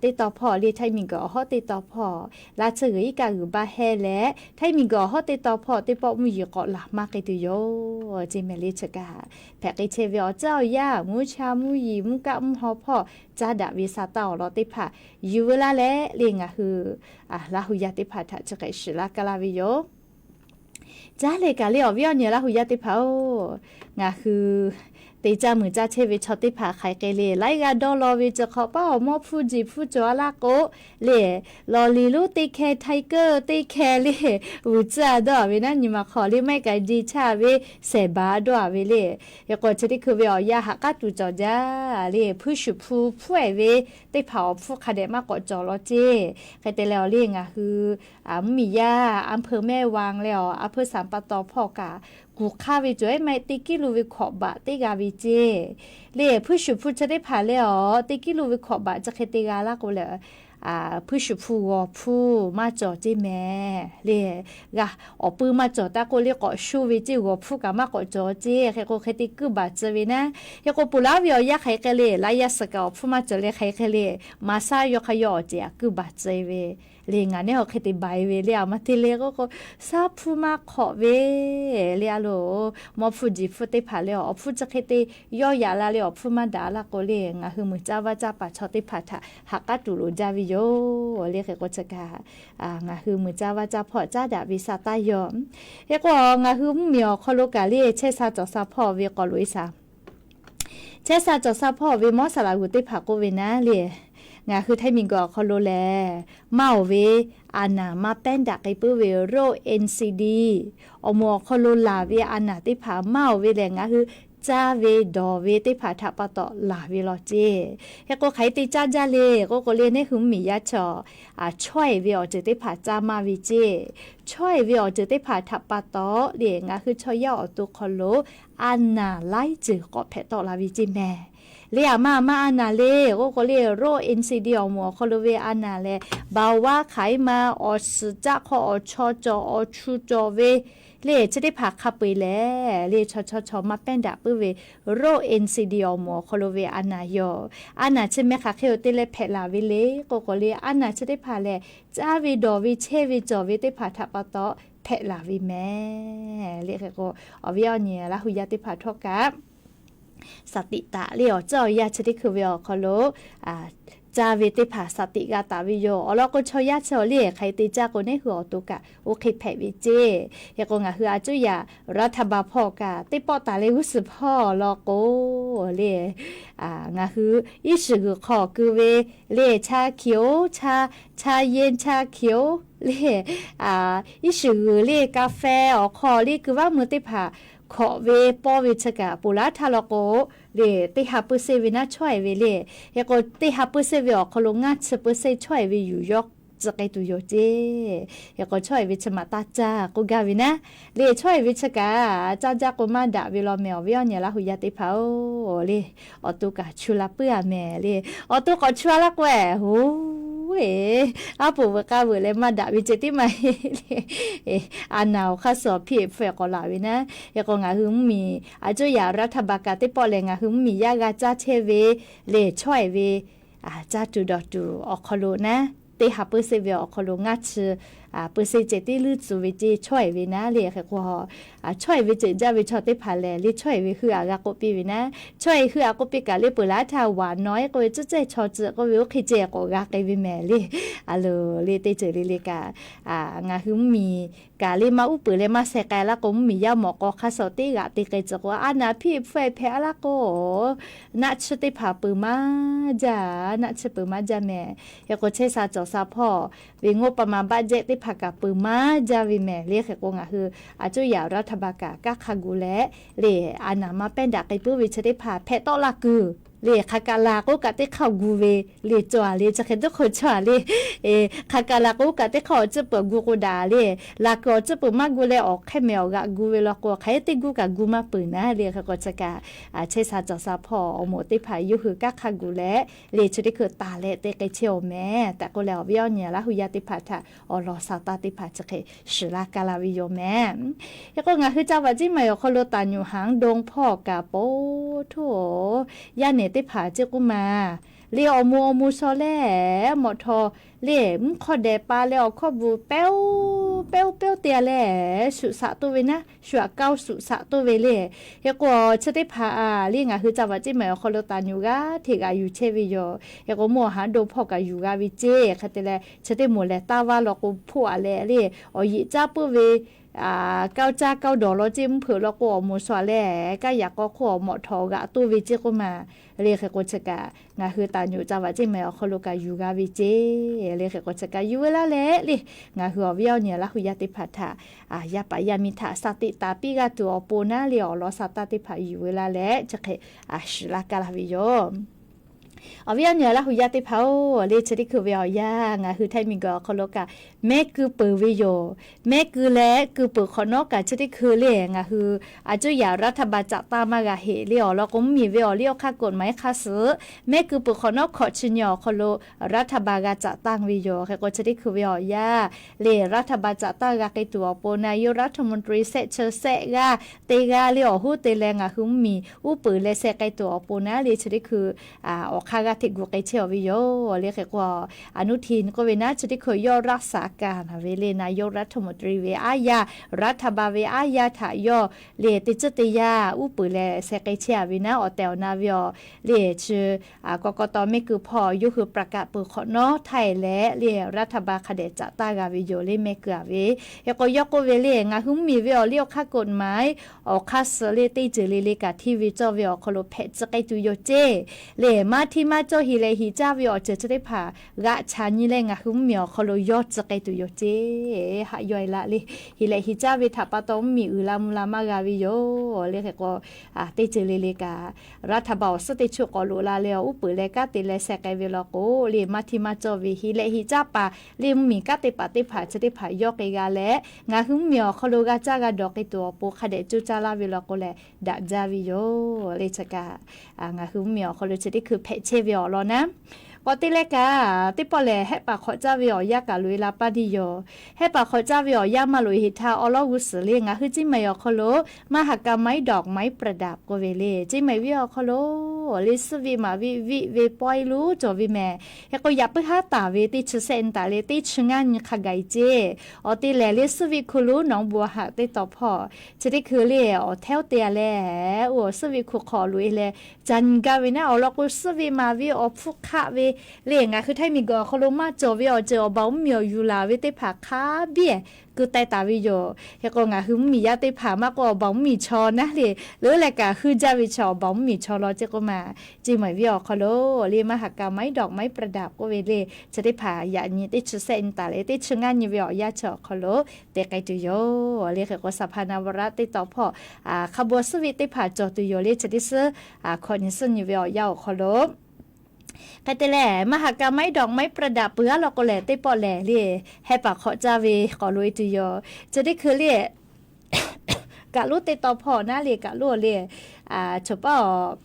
teˇ tawn hpawˇ le, Htaiˇ miˬguiˬ awˬ hawˉ teˇ tawn hpawˇ laˇ tsuhˇ g'uiˬ iˉ kaˆ g'uiˬ baˇ hehnˇ leh, Htaiˇ miˬguiˬ awˬ hawˉ teˇ tawn hpawˇ teˇ pawˆ mvuhˇ yeˬ k'awꞈ laˬ maˇ k'ai tuˬ yoˬ ceˇ mehˬ le. Chi kaꞈ hpehꞈ k'ai chehˇ ve awˬ ceuˬ awˬ yanˇ, mvuhˇ cha mvuhˇ yeˬ mvuhˇ kaˆ mvuhˇ haw hpawˇ caˇ daꞈ ve sa taˇ awˬ lawn teˇ hpaˍ yuˬ veu laˇ leh le, ngaˬ hui Laˇ hu yaˇ teˇ hpaˍ htaꞈ chi hk'e shiˍ laˇ kaˇ laˇ ve yoˬ. Caˇ leh kaꞈ le, awˬ viˉ awˬ nyi Laˇ hu yaˇ teˇ hpaˍ-oˬ, ngaˬ hui te caˇ muiˬ caˇ chehˇ ve chaw teˇ hpaˍ hk'aˬ hk'e le, laiˉ g'aˇ dawˇ law ve ceuˬ hk'awꞈ paˉ awˬ mawˇ hpfuhˇ jeˬ hpfuhˇ cawˬ a laˇ k'o le, lawˬ liˬ lonˉ teˇ hkeh, htaiˇ keuˆ teˇ hkeh le, vuiˬ tcuhˇ a dawˇ a ve naˉ, nyi ma hk'aw le maiˆ k'ai jeˇ chaˇ ve, sehˍ baˬ dawˇ a ve le. Hk'e k'o, chi teˇ hkui ve awˬ yanˇ ha k'aˉ tuˬ cawˬ jaˇ le, hpuiˇ shuˍ hpu hpfuhˇ-ehˍ ve teˇ hpaˍ awˬ hpfuhˇ hk'a dehꞈ maˇ k'awꞈ cawˬ law ceˇ. Hk'e te leh awˬ le, ngaˬ hui mvuhˇ miˬ yaˇ อำเภอแม่วาง leh awˬ อำเภอสามป่าตอง hpawˇ kaꞈ, kuˬ hk'aˇ ve cawˬ ehˉ maˇ heˆ, teˇ กิโล ve hkawꞈ baꞈ teˇ g'a ve ceˇ. Le hpuiˇ shuˍ hpu chi teˇ hpaˍ leh awˬ teˇ กิโล ve hkawꞈ baꞈ chi hk'e te g'a laˇ k'o leh, hpuiˇ shuˍ hpu g'awˬ hpfuhˇ maˇ cawˬ ceˇ mehˬ le. G'a awˬ puiˇ maˇ cawˬ taˇ k'oˆ le, k'awꞈ sho ve ceˇ, g'awˬ hpfuhˇ kaꞈ maˇ k'awꞈ cawˬ ceˇ. Hk'e k'o, hk'e te kuiˇ baˬ tcuh ve naˉ. Hk'e k'o, ponˬ laˉ ve awˬ yanˇ hk'aˬ hk'e le, laˇ yaˇ suhˍ kaꞈ awˬ hpfuhˇ maˇ cawˬ leh hk'aˬ hk'e le, maˍ shaˉ yawˇ hk'a yawˇ awˬ ceˬ a kuiˇ baˬ tcuh ve le. Ngaˬ nehˉ awˬ hk'e te baˬ ve le, a ma te le k'oˆ k'o, shaˉ hpfuhˇ maˇ hk'awꞈ ve le a loˬ. Mawˇ hpfuhˇ jeˬ hpfuhˇ teˇ hpaˍ le awˬ hpfuhˇ chi hk'e te yawˇ yaꞈ la le, awˬ hpfuhˇ maˇ daꞈ laˇ k'o le, ngaˬ hui muiˬ caˇ vaˇ caˇ paˍ chaw teˇ hpaˍ htaꞈ ha k'aˉ tuˬ loˍ jaˇ ve yoˬ le. Hk'e k'o, chi kaꞈ ngaˬ hui muiˬ caˇ vaˇ caˇ hpawˇ caˉ daꞈ ve sa taˇ yoˬ. Hk'e k'o, ngaˬ hui mvuhˇ miˬ awˬ hk'aw lo kaꞈ le, chehˇ sha cawˬ sha hpawˇ ve k'awꞈ loꞈ e shaˍ. Chehˇ sha cawˬ sha hpawˇ ve mawˇ saˍ laꞈ g'uˬ teˇ hpaˍ k'oˆ ve naˉ le, ngaˬ hui Htaiˇ miˬguiˬ awˬ hk'aw lo lehˬ, maˇ oˬ ve a naˍ maˇ pehˉ daꞈ k'ai puiˉ ve โรค NCD awˬ moˍ awˬ hk'aw lo laˬ ve a naˍ teˇ hpaˍ maˇ oˬ ve lehˬ, ngaˬ hui caˇ ve dawˬ ve teˇ hpaˍ htaꞈ pa taw laˬ ve law ceˇ. Hk'e k'o, hk'aˬ hk'e te caˇ jaˇ le k'oˆ k'o le, nehˉ hui mvuhˇ miˬ yaˇ chaw chaweh ve awˬ ceuˬ teˇ hpaˍ caˇ maˇ ve ceˇ. Chaweh ve awˬ ceuˬ teˇ hpaˍ htaꞈ pa taw le, ngaˬ hui chaw yaˇ awˬ to hk'aw lo a naˍ laiˉ ceuˬ k'awꞈ hpehꞈ tawˆ la ve ceˇ mehˬ. Le a ma a ma a naˍ le k'oˆ k'o le, โรค NCD awˬ moˍ awˬ hk'aw lo ve a naˍ lehˬ, baˬ vaˇ hk'aˬ iˉ ma, awˬ suhˍ caˆ hk'aw awˬ chaw cawˬ awˬ chu cawˬ ve le, chi teˇ hpaˍ hk'a peu eˬ lehˬ le, chaw chaw chaw maˇ pehˉ daꞈ puiˉ ve โรค NCD awˬ moˍ awˬ hk'aw lo ve a naˍ yoˬ. A naˍ chi meh hk'aˬ hk'e oˬ te leh hpehꞈ laˬ ve le k'oˆ k'o le, a naˍ chi teˇ hpaˍ lehˬ, caˇ ve dawˬ ve chehˇ ve cawˬ ve teˇ hpaˍ htaꞈ pa taw hpehꞈ laˬ ve mehˬ le. Hk'e k'o, awˬ viˉ awˬ nyi Laˇ hu yaˇ teˇ hpaˍ htawˇ kaꞈ สติ taˍ le, awˬ ceuˬ awˬ yanˇ chi teˇ hkui ve awˬ hk'aw lo caˇ ve teˇ hpaˍ สติ g'a taˍ ve yoˬ. Awˬ lawn k'o, chaw yaˇ chi awˬ le hk'aˬ hk'e te caˇ k'o, nehˉ hui awˬ to kaꞈ oˇ hk'e hpehꞈ ve ceˇ. Hk'e k'o, ngaˬ hui a cuˇ yaꞈ รัฐบาล hpawˇ kaꞈ teˇ pawˆ taˍ leh g'uˇ suhˍ hpawˇ law k'o le, ngaˬ hui iˉ shiˍ g'uiˬ hk'aw keu ve le, chaˇ hkiˍ-oˬ, chaˇ yeˇ chaˇ hkiˍ-oˬ le, iˉ shiˍ g'uiˬ le, กาแฟ awˬ hk'aw le, keu vaˇ mui teˇ hpaˍ hkawꞈ ve pawˇ ve chi kaꞈ ponˬ laˉ htaˇ law k'o le, teˇ ha เปอร์เซ็นต์ ve naˉ chaweh ve le. Hk'e k'o, teˇ ha เปอร์เซ็นต์ ve awˬ hk'aw lo ngaˇ chi เปอร์เซ็นต์ chaweh ve yuˬ yawˇ tcuh k'ai tuˬ yoˬ ceˇ. Hk'e k'o, chaweh ve chi maꞈ taˇ caˇ k'oˆ gaˇ ve naˉ le, chaweh ve chi kaꞈ caˇ jaˇ k'o maˇ daꞈ ve law mehˬ, awˬ viˉ awˬ nyi Laˇ hu yaˇ teˇ hpaˍ-oˬ le. Awˬ to kaꞈ chu la puiˉ a mehˬ le. Awˬ to k'awꞈ chu a laˇ k'o, hoˉ, aˉ poꞈ veuꞈ k'aˇ veuꞈ leh maˇ daꞈ ve ceh tiˉ maˇ heˆ le. A naˍ awˬ hk'aˇ suh awˬ hpiˇ eˬ hpfuhˇ eˬ k'awꞈ laˬ ve naˉ. Hk'e k'o, ngaˬ hui mvuhˇ miˬ a cuˇ yaꞈ รัฐบาล kaꞈ teˇ pawˆ lehˬ, ngaˬ hui mvuhˇ miˬ yaˇ g'a caˇ chehˇ ve le, chaweh ve caˇ tuˬ dawˬ tuˬ awˬ hk'aw lo naˉ, teˇ ha เปอร์เซ็นต์ ve awˬ hk'aw lo ngaˇ chi Peuˬ se ceh tiˉ luˇ tcuh ve ceˇ chaweh ve naˉ le. Hk'e k'o, chaweh ve ceuˬ jaˇ ve chaw teˇ hpaˍ lehˬ le, chaweh ve hui aꞈ g'a k'oˆ piˇ ve naˉ. Chaweh hui aꞈ k'oˆ piˇ kaꞈ le, peuˬ laˇ htaˇ waꞈ nawˉ e k'oˆ ve, tcuhˉ cehˇ chaw ceuˬ k'oˆ ve, oˇ hk'e ceh k'awꞈ g'a k'ai ve mehˍ le. A loˬ le, teˇ ceuˬ le le kaꞈ, ngaˬ hui mvuhˇmiˬ kaꞈ le maˇ uˉ peunˍ leh maˇ sheh k'ai laˇ k'o, mvuhˇmiˬ yaˇ mawꞈ k'aw hk'aˇ suh teˇ g'aꞈ te k'ai tcuh k'o, a naˍ piˇ hpfuhˇ e hpehꞈ a laˇ k'o, naˆ tsuhˇ teˇ hpaˍ peuˬ maˇ jaˇ, naˆ tsuhˇ peuˬ maˇ jaˇ mehˍ. Hk'e k'o, chehˇ sha cawˬ sha hpawˇ ve งบประมาณ budget teˇ hpaˍ kaꞈ peuˬ maˇ jaˇ ve mehˍ le. Hk'e k'o, ngaˬ hui a cuˇ yaꞈ รัฐบาล kaꞈ kanˇ hk'a gu leh le, a naˍ ma pehˇ daꞈ k'ai puiˉ ve chi teˇ hpaˍ hpehꞈ tawˆ la kuiˬ le, hk'aˬ kaꞈ laˬ k'o kaꞈ teˇ hk'aˇ awˬ gu ve le cawˬ a le, chi hk'e teˇ hk'oˆ cawˬ a le. Hk'aˬ kaꞈ laˬ k'o kaꞈ teˇ hk'aˇ awˬ tcuhˉ peuˬ gu k'o daꞈ le. Laˬ kuiˬ awˬ tcuhˉ peuˬ maˇ gu leh awˬ hk'e mehˍ awˬ g'aꞈ gu ve law k'o, hk'aˬ hk'e teˇ gu kaꞈ gu maˇ peuˬ naˉ le. Hk'e k'o, chi kaꞈ chehˇ sha cawˬ sha hpawˇ awˬ moˍ teˇ hpaˍ yawˇ hui kanˇ hk'a gu leh le, chi teˇ hkui taˍ leh te k'ai chehˇ awˬ mehˍ tehꞈ k'oˆ leh, awˬ viˉ awˬ nyi Laˇ hu yaˇ teˇ hpaˍ htaꞈ awˬ lawn sha taˇ teˇ hpaˍ chi hk'e shiˍ laˇ kaˇ la ve yoˬ mehˍ. Hk'e k'o, ngaˬ hui ca vaꞈ ceˇ maˬ awˬ hk'aw lo taˍ nyuꞈ haˍ dong hpawˇ kaꞈ po htoˇ, yaˇ nehˬ teˇ hpaˍ ceˇ k'oˆ ma le, awˬ moˍ awˬ moˍ shaw leh mawꞈ htaw le, mvuhˇ hk'awˇ dehˬ pa leh awˬ hkawˇ bvuhꞈ pehˇ-oˆ pehˇ-oˆ pehˇ-oˆ te a leh, shuꞈ shaꞈ toˇ ve naˉ, shu aꞈ kaoˇ shuꞈ shaꞈ toˇ ve le. Hk'e k'o, chi teˇ hpaˍ a le, ngaˬ hui ca vaꞈ ceˇ maˬ awˬ hk'aw lo taˍ nyuꞈ g'aˇ hteꞈ g'aꞈ yuˬ chehˇ ve yoˬ. Hk'e k'o, mvuhˇ awˬ haˉ dong hpawˇ kaꞈ yuˬ g'a ve ceˇ. Hk'e te leh, chi teˇ moˍ lehˬ taˇ vaˇ law k'o hpoˆ a leh le, awˬ yiꞈ caˇ puiˉ ve kaoˇ caˇ kaoˇ dawˬ law ceˇ, mvuhˇ hpeuꞈ law k'o awˬ moˍ shaw leh, kaˇ yaꞈ k'aw hk'oˆ awˬ mawꞈ htaw g'aꞈ toˇ ve ceˇ k'oˆ ma le. Hk'e k'o, chi kaꞈ ngaˬ hui taˍ nyuꞈ ca vaꞈ ceˇ maˬ awˬ hk'aw lo kaꞈ yuˬ g'a ve ceˇ le. Hk'e k'o, chi kaꞈ yuˬ ve laˇ leh le, ngaˬ hui awˬ viˉ awˬ nyi Laˇ hu yaˇ teˇ hpaˍ htaꞈ yaˇ paˍ yaˇ miˇ htaꞈ shaˍ tiꞈ taˍ piˇ g'aˇ tuˬ awˬ pon naˉ le, awˬ lawn sha taˇ teˇ hpaˍ yuˬ ve laˇ leh chi hk'e shiˍ laˇ kaˇ la ve yoˬ. Awˬ viˉ awˬ nyi Laˇ hu yaˇ teˇ hpaˍ-oˬ, le chi teˇ hkui ve awˬ yanˇ ngaˬ hui Htaiˇ miˬguiˬ awˬ hk'aw lo kaꞈ mehˆ keu peuˬ ve yoˬ. Mehˆ keu leh keu peuˬ hk'awꞈ nawˉ kaꞈ chi teˇ hkui le ngaˬ hui a cuˇ yaꞈ รัฐบาล caꞈ taˇ maˇ g'a heꞈ le awˬ lawn k'o, mvuhˇmiˬ ve awˬ liˇ awˬ hk'aˇ กฎหมาย hk'a suhˍ mehˆ keu peuˬ hk'awꞈ nawˉ hkawꞈ chi nyi awˬ hk'aw lo รัฐบาล g'a caꞈ taˇ ve yoˬ. Hk'e k'o, chi teˇ hkui ve awˬ yanˇ le รัฐบาล caꞈ taˇ g'a k'ai tuˬ awˬ pon naˉ, yawˇ รัฐมนตรี shehˆ cheu shehˆ g'aˇ teˇ g'aˇ le awˬ hoˉ te leh ngaˬ hui mvuhˇmiˬ uˉ peunˍ leh sheh k'ai tuˬ awˬ pon naˉ le chi teˇ hkui awˬ hk'aˇ g'aˇ hteꞈ gu k'ai chehˇ awˬ ve yoˬ. Le hk'e k'o, a nuˇ hti k'oˆ ve naˉ, chi teˇ hkui yawˇ รักษาการ ve le นายกรัฐมนตรี ve aˉ yaˇ, รัฐบาล ve aˉ yaˇ htaꞈ yawˇ le teˇ ceuˬ teˇ yanˇ uˉ peunˍ leh sheh k'ai chehˇ a ve naˉ, awˬ tehˬ awˬ na ve awˬ le chi กกต mehˆ keu hpawˇ yawˇ hui ประกาศ peuˬ hk'awꞈ nawˉ htaiˇ leh le รัฐบาล hk'a dehꞈ caꞈ taˇ g'a ve yoˬ le mehˆ keu a ve. Hk'e k'o, yawˇ k'oˆ ve le ngaˬ hui mvuhˇmiˬ ve awˬ liˇ awˬ hk'aˇ กฎหมาย awˬ hk'aˇ suhˍ le teˇ ceuˬ le le kaꞈ hteˇ ve cawˇ ve awˬ hk'aw lo hpehꞈ tcuh k'ai tuˬ yoˬ ceˇ. Le maˇ hteˇ maˇ cawˇ heˍ lehˬ heˍ caˇ ve awˬ ceuˬ chi teˇ hpaˍ g'aꞈ chaꞈ nyi leh ngaˬ hui mvuhˇmiˬ awˬ hk'aw lo yawˇ tcuh k'ai tuˬ yoˬ ceˇ. Haꞈ yaweh laˇ le, heˍ lehˬ heˍ caˇ ve htaꞈ pa taw mvuhˇmiˬ uiˍ la mvuh la maˇ g'a ve yoˬ. Le hk'e k'o, teˇ ceuˬ le le kaꞈ รัฐบาล awˬ suhˉ teˇ chi k'awꞈ loꞈ la leh awˬ uˉ peunˍ leh kanˉ te leh sheh k'ai ve law k'o le maˇ hteˇ maˇ cawˇ ve heˍ lehˬ heˍ caˇ paˍ le mvuhˇmiˬ kanˉ te paˍ teˇ hpaˍ chi teˇ hpaˍ yawˇ k'ai g'a leh ngaˬ hui mvuhˇmiˬ awˬ hk'aw lo g'a caˇ g'a dawˬ k'ai tuˬ awˬ pon hk'a dehꞈ coˇ caˇ laˇ ve law k'o lehˬ daꞈ jaˇ ve yoˬ. Le chi kaꞈ ngaˬ hui mvuhˇmiˬ awˬ hk'aw lo chi teˇ hkui hpehꞈ chehˇ ve awˬ lawn naˉ, k'awꞈ te leh kaꞈ teˇ pawˆ lehˬ hehˆ paˍ hk'awꞈ caˇ ve awˬ yanˇ kaꞈ loꞈ e la paˇ diˇ yoˬ. Hehˆ paˍ hk'awꞈ caˇ ve awˬ yanˇ maˇ loꞈ e heˍ htaˇ awˬ lawn g'uˇ suhˍ le ngaˬ hui ceˇ maˬ awˬ hk'aw lo maˇ ha ka maˇ iˉ dawꞈ maˇ iˉ ประดับ k'oˆ ve le, ceˇ maˬ viˉ awˬ hk'aw lo le suhˆ viˆ maˍ viˆ viˆ ve pawehˇ lonˉ cawˬ ve mehˍ. Hk'e k'o, yaꞈ puiˉ haˉ taˍ ve teˇ chi shehˆ nyi taˍ leh teˇ chi ngaˇ nyi hk'a gaˬ e ceˇ. Awˬ te lehˬ le suhˆ viˆ hkui lonˉ nawˉ bon haꞈ teˇ taw hpawˇ chi teˇ hkui le awˬ hteˇ-oˆ te a leh, oˇ suhˆ viˆ hkui hk'aw loꞈ e leh ca nyi gaˇ ve naˉ, awˬ lawn k'o suhˆ viˆ maˍ ve awˬ hpfuhˇ hk'aˆ ve le ngaˬ hui Htaiˇ miˬguiˬ awˬ hk'aw lo maˇ cawˬ ve awˬ ceuˬ awˬ baˬ uˉ miˬ awˬ yuˬ laˬ ve teˇ hpaˍ hk'a biˇ keu taiˍ taˍ ve yoˬ. Hk'e k'o, ngaˬ hui mvuhˇmiˬ yaˇ teˇ hpaˍ maˇ k'oˆ awˬ baˬ uˉ miˬ chaw naˉ le, leuˉ leh kaꞈ heuˆ jaˇ ve chi awˬ baˬ uˉ miˬ chaw law ceˇ k'oˆ ma, ceˇ maˬ viˉ awˬ hk'aw lo le maˇ ha ka maˇ iˉ dawꞈ maˇ iˉ ประดับ k'oˆ ve le chi teˇ hpaˍ yaꞈ nyi teˇ chi shehˆ nyi taˍ leh teˇ chi ngaˇ nyi ve awˬ yanˇ chi awˬ hk'aw lo te k'ai tuˬ yoˬ. Le hk'e k'o, สภา นวรัฐ teˇ taw hpawˇ hk'a bon suhˆ viˆ teˇ hpaˍ cawˬ tuˬ yoˬ le chi teˇ suhˉ hkawꞈ nyi suhˉ nyi ve awˬ yanˇ awˬ hk'aw lo hk'e te leh maˇ ha ka maˇ iˉ dawꞈ maˇ iˉ ประดับ peuˬ a law k'o lehˬ teˇ pawˆ lehˬ le hehˆ paˍ hk'awꞈ caˇ ve k'awꞈ loꞈ e tuˬ yoˬ. Chi teˇ hkui le kaꞈ lonˉ teˇ taw hpawˇ naˉ le kaꞈ lonˉ le choˬ paˉ awˬ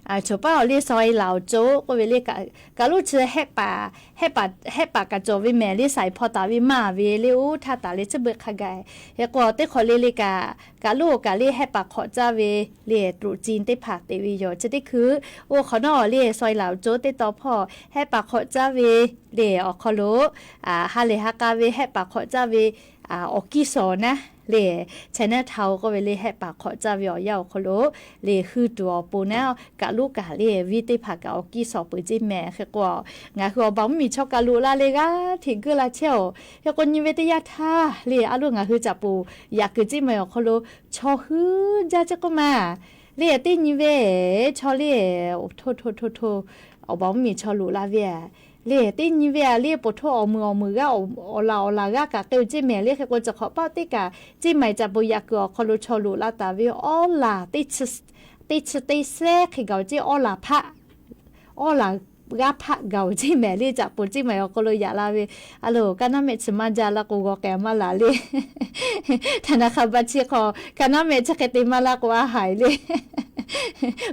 Choˬ paˉ awˬ le saw e laˬ awˬ co k'oˆ ve le, kaꞈ, kaꞈ loˉ chi hehˆ paˍ, hehˆ paˍ, hehˆ paˍ kaꞈ cawˬ ve mehˍ le, saiˍ hpaw taˍ ve maˇ ve le, oˇ htaˇ taˍ leh tcuhˇ beuꞈ hk'a gaˬ. Hk'e k'o teˇ hk'awꞈ le le kaꞈ, kaꞈ loˉ kaꞈ le hehˆ paˍ hk'awꞈ caˇ ve le, ตรุษจีน teˇ hpaˍ te ve yoˬ. Chi teˇ hkui oˇ hk'awꞈ nawˉ awˬ le saw e laˬ awˬ co teˇ taw hpawˇ hehˆ paˍ hk'awꞈ caˇ ve le, awˬ hk'aw lo ha lehˬ ha k'a ve hehˆ paˍ hk'awꞈ caˇ ve awˬ kiˇ shawˍ naˉ le, Chinatown k'oˆ ve le, hehˆ paˍ hk'awꞈ caˇ ve awˬ yanˇ awˬ hk'aw lo le, hui tuˬ awˬ pon naˉ kaꞈ loˉ kaꞈ le, viˉ teˇ hpaˍ kaꞈ awˬ kiˇ shawˍ peuˬ ceˇ mehˍ. Hk'e k'o, ngaˬ hui awˬ baˬ mvuhˇmiˬ chaw kaꞈ loꞈ la le g'aˇ hteꞈ geuˆ la chehˇ-oˬ. Hk'e k'o nyi ve teˇ yanˇ htaˇ le, a loˉ ngaˬ hui caꞈ poˍ yaꞈ kuiˬ ceˇ mehˍ awˬ hk'aw lo chaw hui jaˇ ceˇ k'oˆ ma le, teˇ nyi ve chaw le, hto hto hto hto, awˬ baˬ mvuhˇmiˬ chaw loꞈ la ve le, teˇ nyi ve a le, poˬ hto awˬ meuˍ awˬ meuˍ g'aˇ, awˬ laˬ awˬ laˬ g'aˇ kaꞈ k'ai-o ceˇ mehˍ le. Hk'e k'o, chi hk'awꞈ paˆ teˇ kaꞈ ceˇ mehˍ caꞈ poˍ yaꞈ kuiˬ awˬ hk'aw lo chaw loꞈ la taˍ ve awˉ laˬ teˇ chi teˇ sehˉ hk'e gaˬ-oˬ ceˇ, awˉ laˬ hpaˆ, awˉ laˬ g'aˇ hpaˆ gaˬ-oˬ ceˇ mehˍ le. Caꞈ poˍ ceˇ mehˍ awˬ hk'aw lo yaꞈ la ve, a loˬ, ka naˉ mehˆ chi maˇ jaˇ la k'o, g'aw k'ai maˇ laˬ le. Htaꞈ na hk'a ba chi hk'aw, ka naˉ mehˆ chi hk'e te maˇ laˇ k'o, a haiˬ le.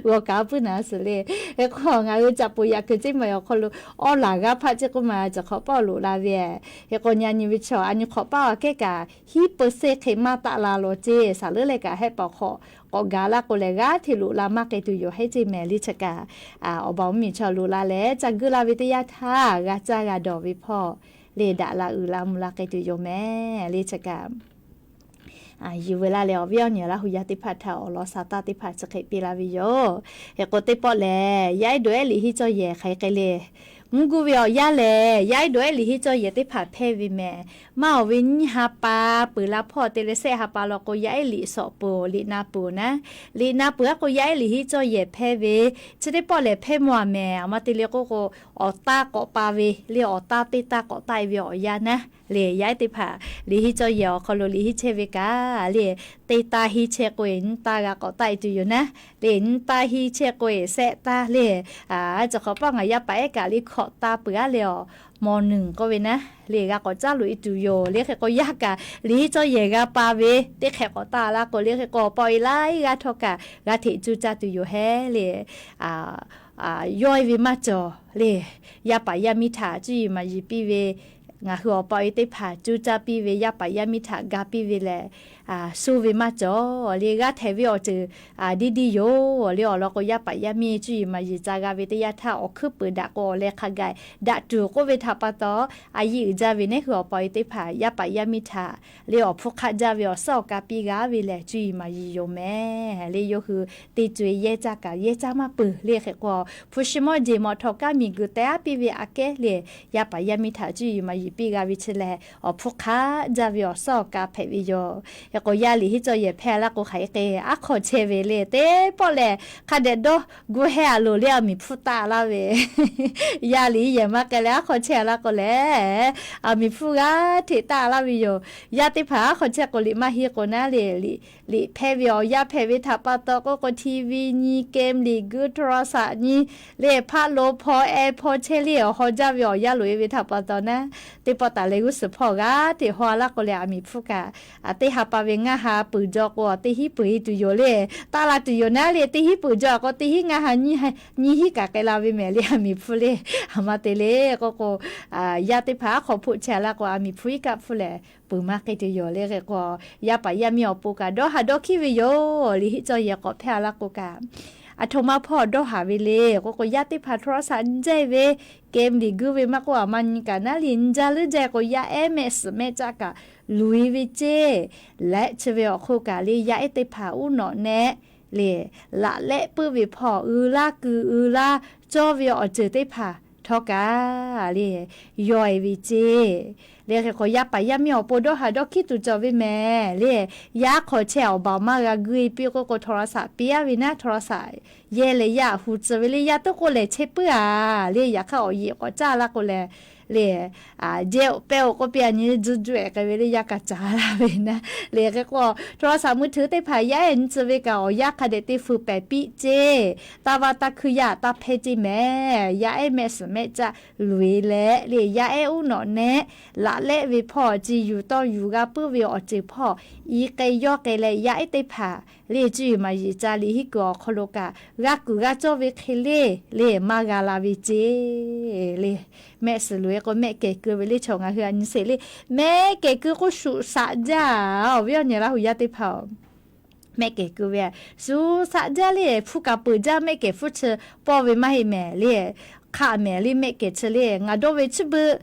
G'aw kaꞈ puiˉ naˍ suhˍ le. Hk'e k'o, ngaˬ hui caꞈ poˍ yaꞈ kuiˬ ceˇ mehˍ awˬ hk'aw lo awˉ laˬ g'aˇ hpaˆ ceˇ k'oˆ ma, chi hk'awꞈ paˆ loꞈ la ve. Hk'e k'o, nyi nyi ve chaw a nyi hk'awꞈ paˆ aꞈ kehˉ kaꞈ hiˉ peuˬ seˇ hk'e maˇ taˆ la lawˬ ceˇ, saˍ leuˉ leh kaꞈ hehˆ paˍ hk'awꞈ k'awꞈ gaˬ la k'o lehˬ, g'aˇ hteꞈ loꞈ la maˇ k'ai tuˬ yoˬ heˉ ceˇ mehˍ le. Chi kaꞈ awˬ baˬ mvuhˇmiˬ chaw loꞈ la leh ca geuˆ la ve teˇ yanˇ htaˇ, g'a caˇ g'a dawˬ ve hpawˇ le, daꞈ la uiˍ la mvuh la k'ai tuˬ yoˬ mehˍ le. Chi kaꞈ yuˬ ve laˇ leh awˬ viˉ awˬ nyi Laˇ hu yaˇ teˇ hpaˍ htaꞈ awˬ lawn sa taˇ teˇ hpaˍ chi hk'e piˇ laˇ ve yoˬ. Hk'e k'o, teˇ pawˆ lehˬ, yaˇ ehˉ dawˬ ehˉ liꞈ hiˉ cawˇ yehˬ hk'aˬ hk'e le, mvuhˇ guˇ ve awˬ yanˇ lehˬ, yaˇ ehˉ dawˬ ehˉ liꞈ hiˉ cawˇ yehˬ teˇ hpaˍ hpehˇ ve mehˍ. Maˇ awˬ ve nyiˇ ha pa peuˬ la hpawˇ te leh sehˆ ha pa law k'o, yaˇ ehˉ liꞈ sawꞈ peuˬ, liꞈ na peuˬ naˉ. Liꞈ na peuˬ aˉ k'o, yaˇ ehˉ liꞈ hiˉ cawˇ yehˬ hpehˇ ve, chi teˇ pawˆ lehˬ hpehˇ mvuh a mehˍ. A ma te le k'oˆ k'o, awˬ taˇ k'awꞈ pa ve le, awˬ taˇ teˇ taˇ k'awꞈ taˆ e ve awˬ yanˇ naˉ le, yaˇ ehˉ teˇ hpaˍ liꞈ hiˉ cawˇ yehˬ awˬ hk'aw lo liꞈ hiˉ chehˇ ve kaꞈ le, teˇ taˇ hiˉ chehˇ k'o e nyiˇ taˇ g'a k'awꞈ taˆ e tuˬ yoˬ naˉ le, nyiˇ taˇ hiˉ chehˇ k'o e sehˆ taˇ le. Chi hk'awꞈ paˆ ngaˬ yaˇ paˍ ehˉ kaꞈ le hkawꞈ taˇ peuˬ aˉ leh awˬ, ม.หนึ่ง k'oˆ ve naˉ le, g'a k'awꞈ caˉ loꞈ e tuˬ yoˬ le. Hk'e k'o, yaˇ kaꞈ liꞈ hiˉ cawˇ yehˬ g'a pa ve teˇ hk'e k'awꞈ taˆ la k'o le, hk'e k'o awˬ pa awˬ e laiˉ g'aˇ htawˇ kaꞈ g'a hteꞈ cuˇ caˇ tuˬ yoˬ heˉ le. Yawˇ e ve maˇ cawˬ le, yaˇ paˍ yaˇ miˇ htaꞈ cuˇ yiˍ maˍ yiˍ piˇ ve, ngaˬ hui awˬ pa awˬ e teˇ hpaˍ cuˇ caˇ piˇ ve, yaˇ paˍ yaˇ miˇ htaꞈ ga piˇ ve lehˬ, suh ve maˇ cawˬ le. G'a htehꞈ ve awˬ ceuˬ diˇ diˇ yoˬ le. Awˬ lawn k'o, yaˇ paˍ yaˇ miˇ cuˇ yiˍ maˍ yiˍ ca g'a ve teˇ yanˇ htaˇ, awˬ hkuiˉ peuˬ daꞈ k'o awˬ leh hk'a gaˬ daꞈ tuˬ k'oˆ ve htaꞈ pa taw, a yiˇ uiˍ jaˇ ve neˉ hui awˬ pa awˬ e teˇ hpaˍ yaˇ paˍ yaˇ miˇ htaꞈ le awˬ hpfuhˇ hk'aˆ jaˇ ve awˬ suhˉ awˬ ka piˇ g'a ve lehˬ, cuˇ yiˍ maˍ yiˍ yoˬ mehˍ le. Yawˇ hui teˇ co e yehˇ caˇ kaꞈ yehˇ caˇ maˇ peuˬ le. Hk'e k'o, hpu shi mawˇ jeˬ mawˬ htawꞈ kaˇ miˬ guiˬ teh aˉ piˇ ve aꞈ kehˉ le, yaˇ paˍ yaˇ miˇ htaꞈ cuˇ yiˍ maˍ yiˍ piˇ g'a ve chi lehˬ, awˬ hpfuhˇ hk'aˆ jaˇ ve awˬ suhˉ awˬ ka hpehꞈ ve yoˬ. Hk'e k'o, yaˇ liꞈ hiˉ cawˇ yehˬ hpehˇ laˇ k'o hk'aˬ hk'e k'e, aˉ hk'aw chehˇ ve le, teˇ pawˆ lehˬ hk'a dehꞈ dawˇ gu hehˇ a loˬ le, aˬ miˍ hpfuhˇ taˆ laˇ ve. Yaˇ liꞈ hiˉ yehˬ maˇ k'ai leh aˉ hk'aw chehˇ a laˇ k'o lehˬ, aˬ miˍ hpfuhˇ g'aˇ hteꞈ taˆ laˇ ve yoˬ. Yaˇ teˇ hpaˍ aˉ hk'aw chehˇ k'o liꞈ maˇ hiˉ k'o naˉ le, liꞈ hpehˇ ve awˬ yanˇ hpehꞈ ve htaꞈ pa taw k'oˆ k'o, TV nyi, game liꞈ guiˇ, โทรศัพท์ nyi le, hpaˆ lo hpaw, e hpaw chehˇ le, awˬ haw jaˇ ve awˬ yanˇ loꞈ e ve htaꞈ pa taw naˉ, teˇ pawˆ taˍ leh g'uˇ suhˍ hpawˇ g'aˇ hteꞈ haw a laˇ k'o lehˬ, aˬ miˍ hpfuhˇ kaꞈ teˇ ha pa ve ngaˇ ha peuˬ jaw k'o, teˇ hinˉ peuˬ e tuˬ yoˬ le. Taˆ la tuˬ yoˬ naˉ le, teˇ hinˉ peuˬ jaw k'o, teˇ hinˉ ngaˇ ha nyiˇ hinˉ kaꞈ k'ai la ve mehˍ le, aˬ miˍ hpfuhˇ le. Aˬ ma te le k'oˆ k'o, yaˇ teˇ hpaˍ aˉ hk'aw hpoˆ chehˇ a laˇ k'o, aˬ miˍ hpfuhˇ iˉ kaˆ hpfuhˇ lehˬ, peuˬ maˇ k'ai tuˬ yoˬ le. Hk'e k'o, yaˇ paˍ yaˇ miˇ awˬ pon kaꞈ dawˇ haˍ dawˇ hkiˉ ve yoˬ. Liꞈ hiˉ cawˇ yehˬ k'awꞈ hpehˇ a laˇ k'o kaꞈ, aˬ htoꞈ ma hpawˇ dawˇ haˍ ve le k'oˆ k'o, yaˇ teˇ hpaˍ โทรศัพท์ nyi jaˇ ve, game liꞈ guiˇ ve maˇ k'oˆ, aˬ ma nyi kaꞈ naˉ le nyi jaˇ leuˉ jaˇ k'o, yaˇ ehˉ mehˆ suhˍ mehˆ caˆ kaꞈ luˬ e ve ceˇ. Leh chi ve awˬ hk'oˆ kaꞈ le, yaˇ ehˉ teˇ hpaˍ uˉ nawꞈ nehˆ le, laꞈ lehˆ puiˉ ve hpawˇ uiˍ laˇ kuiˬ uiˍ laˇ cawˇ ve awˬ ceuˬ teˇ hpaˍ htawˇ kaꞈ le, yawˇ e ve ceˇ. Le hk'e k'o, yaˇ paˍ yaˇ miˇ awˬ pon dawˇ haˍ dawˇ hkiˉ tuˬ cawˬ ve mehˍ le. Yaˇ hk'aw chehˇ awˬ baˬ maˇ g'a guˇ e piˇ k'oˆ k'o, โทรศัพท์ piˇ aˉ ve naˉ, โทรศัพท์ yehˇ leh yaˇ hu tcuh ve le. Yaˇ tuˉ k'oˆ lehˬ chehˇ puiˉ a le. Yaꞈ hk'aˇ awˬ yeꞈ k'awꞈ caˇ laˇ k'o lehˬ, le, jehˇ-oˬ pehˇ-oˬ k'oˆ piˇ a nyi, juˇ juˇ-ehˍ k'ai ve le, yaˇ kaꞈ caˍ laˇ ve naˉ le. Hk'e k'o โทรศัพท์มือถือ teˇ hpaˍ yaˇ ehˉ nyi tcuh ve kaꞈ awˬ yanˇ hk'a dehꞈ te fuiˍ pehˍ piˇ ceˇ. Taˇ vaˇ taˇ hkuiˇ yaˇ taˇ hpehˇ ceˇ mehˍ. Yaˇ ehˉ mehˆ suhˍ mehˆ caˆ loꞈ-e leh le, yaˇ ehˉ uˉ nawꞈ nehˆ laꞈ lehˆ ve hpawˇ, ci yuˬ tawˇ yuˬ g'a puiˉ ve awˬ ceuˬ hpawˇ i k'ai yawˇ k'ai leh, yaˇ ehˉ teˇ hpaˍ le cuˇ yiˍ maˍ yiˍ ca liꞈ hiˉ kuiˬ awˬ hk'aw lo kaꞈ g'a kuiˬ g'a cawˇ ve hk'e le, le maˇ g'a la ve ceˇ le. Mehˆ suhˍ loꞈ-e k'o mehˆ kehˬ keu ve le, chaw ngaˬ hui a nyi sheˍ le, mehˆ kehˬ keu k'o shuˍ shaꞈ jaˇ-oˬ ve awˬ nyi Laˇ huˍ yaˇ teˇ hpaˍ-oˬ. Mehˆ kehˬ keu ve a, shuˍ shaꞈ jaˇ le, hpu kaˍ peuˬ jaˇ, mehˆ kehˬ hpfuhˇ chi pawˇ ve maˇ heˆ mehˍ le. Hk'aˆ mehˍ le mehˆ kehˬ chi le, ngaˬ dawˇ ve chi beuꞈ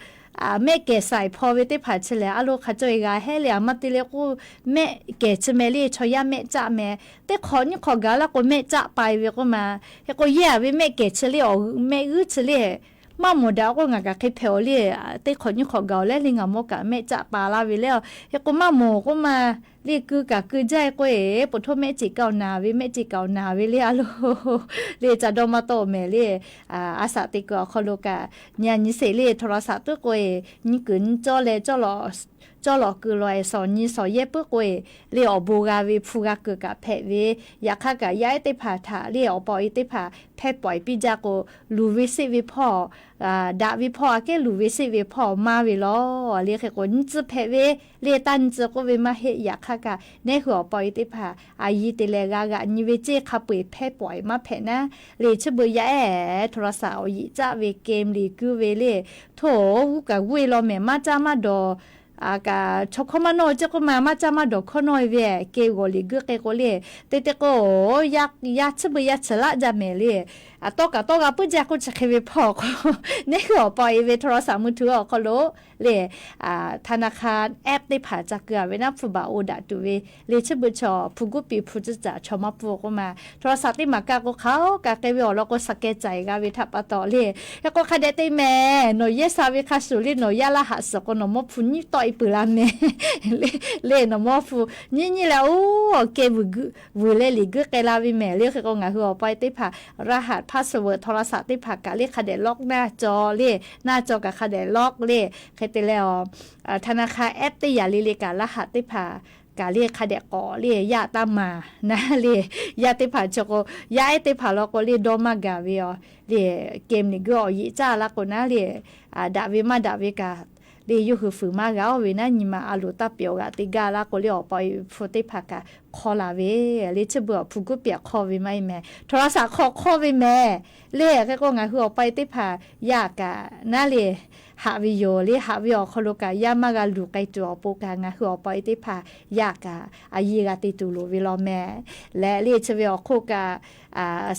mehˆ kehˬ saiˍ hpaw ve teˇ hpaˍ chi lehˬ, a lo hk'a cawˇ-e g'a hehˉ le, a ma te le k'o mehˆ kehˬ chi mehˍ le, chaw yaˇ mehˆ caˆ mehˍ. Teˇ hk'awꞈ nyiˇ hk'awꞈ gaˬ laˇ k'o mehˆ caˆ pai ve k'oˆ ma. Hk'e k'o yehˬ a ve mehˆ kehˬ chi le, awˬ mehˆ g'uiˇ chi le, maˇ mawˬ daꞈ k'o ngaˬ kaꞈ hk'e hpehꞈ-oˬ le. Teˇ hk'awꞈ nyiˇ hk'awꞈ gaˬ-oˬ leh le ngaˬ mawˇ kaꞈ mehˆ caˆ pa laˇ ve le. Hk'e k'o maˇ mawˬ k'oˆ ma le, keu kaꞈ keu jaˇ-e k'o e, ปวดท้อง mehˆ ceˬ kaꞈ awˬ naˍ ve, mehˆ ceˬ kaꞈ awˬ naˍ ve le a lo le ca dawˇ maˇ tawˆ-oˬ mehˍ le. A shaꞈ teꞈ kuiˬ awˬ hk'aw lo kaꞈ nyi a nyi sheˍ le, โทรศัพท์ puiˉ k'o e, nyi kuiˬ nyi cawˇ leh cawˇ lawꞈ keu lawˬ-e, shawˍ nyi shawˍ yehˇ puiˉ k'o e, le awˬ bon g'a ve hpu g'a kuiˬ kaꞈ hpehꞈ ve. Yaꞈ hk'aˇ kaꞈ yaˇ ehˉ teˇ hpaˍ htaꞈ le awˬ pa awˬ e teˇ hpaˍ hpehˇ pawꞈ-e piˇ jaˇ k'o, luˬ ve seˆ ve hpawˇ, daꞈ ve hpawˇ aꞈ kehˉ luˬ ve seˆ ve hpawˇ maˇ ve lawˬ le. Hk'e k'o nyi tcuh hpehꞈ ve le, taˇ nyi tcuh k'oˆ ve maˇ heˆ. Yaꞈ hk'aˇ kaꞈ neˉ hui awˬ pa awˬ e teˇ hpaˍ a yiˇ te leh g'a g'aꞈ nyi ve ceˇ hk'a peu-eˬ hpehˇ pawꞈ-e maˇ hpehꞈ naˉ le. Chi beuꞈ yaˇ ehˉ โทรศัพท์ awˬ yiꞈ caˆ ve เกม liꞈ guiˇ ve le, htoˇ g'uˇ kaꞈ g'uˇ-e law mehˍ, maˇ caˇ maˇ dawˬ kaꞈ chaw hkawˇ maˇ nawˇ ceˇ k'oˆ ma, maˇ caˇ maˇ dawˬ hkawˇ nawˇ-e ve เกม g'awˬ liꞈ guiˇ k'e k'o le, te te k'o yaˇ chi beuꞈ yaˇ chi laˆ jaˇ mehˍ le. A tawˇ kaꞈ tawˇ g'a puiˉ jaˇ k'oˆ chi hk'e ve hpawˇ k'o, neˉ hui awˬ pa awˬ e ve โทรศัพท์มือถือ awˬ hk'aw lo le ธนาคาร app teˇ hpaˍ ca keu-a ve naˉ, hpu baˬ oˇ daꞈ tuˬ ve le. Chi beuꞈ chaw hpu guˇ piˍ hpu tcuhˉ caꞈ chaw maˇ pfuhˇ k'oˆ ma, โทรศัพท์ teˇ maˍ kaꞈ k'o hk'aˬ kaꞈ k'ai ve awˬ lawn k'o สแกน caiˬ g'a ve htaꞈ pa taw le. Hk'e k'o hk'a dehꞈ te mehˍ, nawˬ yehˇ sha ve hk'a shuˍ le, nawˬ yaˇ laˇ haꞈ suhˍ k'o nawˬ mawˇ hpu nyiˇ tawˆ-e peuˬ la mehˍ le. Nawˬ mawˇ hpu nyiˇ nyiˇ leh oˇ เกม vuiˬ leh liꞈ guiˇ k'ai la ve mehˍ le. Hk'e k'o ngaˬ hui awˬ pa awˬ e teˇ hpaˍ รหัส password โทรศัพท์ teˇ hpaˍ kaꞈ le hk'a dehꞈ ล็อก naˇ caw le, naˇ caw kaꞈ hk'a dehꞈ ล็อก le. Hk'e te leh a, ธนาคาร app teˇ yaꞈ le le kaꞈ รหัส teˇ hpaˍ kaꞈ le hk'a dehꞈ k'awꞈ le, yaˇ taˇ maˍ naˉ le. Yaˇ teˇ hpaˍ chi k'o, yaˇ ehˉ teˇ hpaˍ law k'o le dawˇ maˇ gaˬ ve a le, เกม liꞈ guiˇ awˬ yiꞈ caˇ laˇ k'o naˉ le, daꞈ ve maˇ daꞈ ve kaꞈ le yawˇ hui fuiˍ maˇ g'a-oˬ ve naˉ, nyi ma a loˍ taˇ pehˬ awˬ g'aꞈ te gaˇ laˇ k'o le awˬ pa awˬ e hpu teˇ hpaˍ kaꞈ hk'awˇ la ve le. Chi beuꞈ awˬ hpu guˇ piˍ hk'awˇ ve maˇ heˆ mehˍ, โทรศัพท์ hk'awꞈ hk'awˇ ve mehˍ le. Hk'e k'o ngaˬ hui awˬ pa awˬ e teˇ hpaˍ yaˇ kaꞈ naˉ le haꞈ ve yoˬ le. Haꞈ ve awˬ hk'aw lo kaꞈ yaˇ maˇ g'a luˬ k'ai tuˬ awˬ pon kaꞈ ngaˬ hui awˬ pa awˬ e teˇ hpaˍ yaˇ kaꞈ a yiˇ g'a te tuˬ loˍ ve law mehˍ. Leh le chi ve awˬ hk'oˆ kaꞈ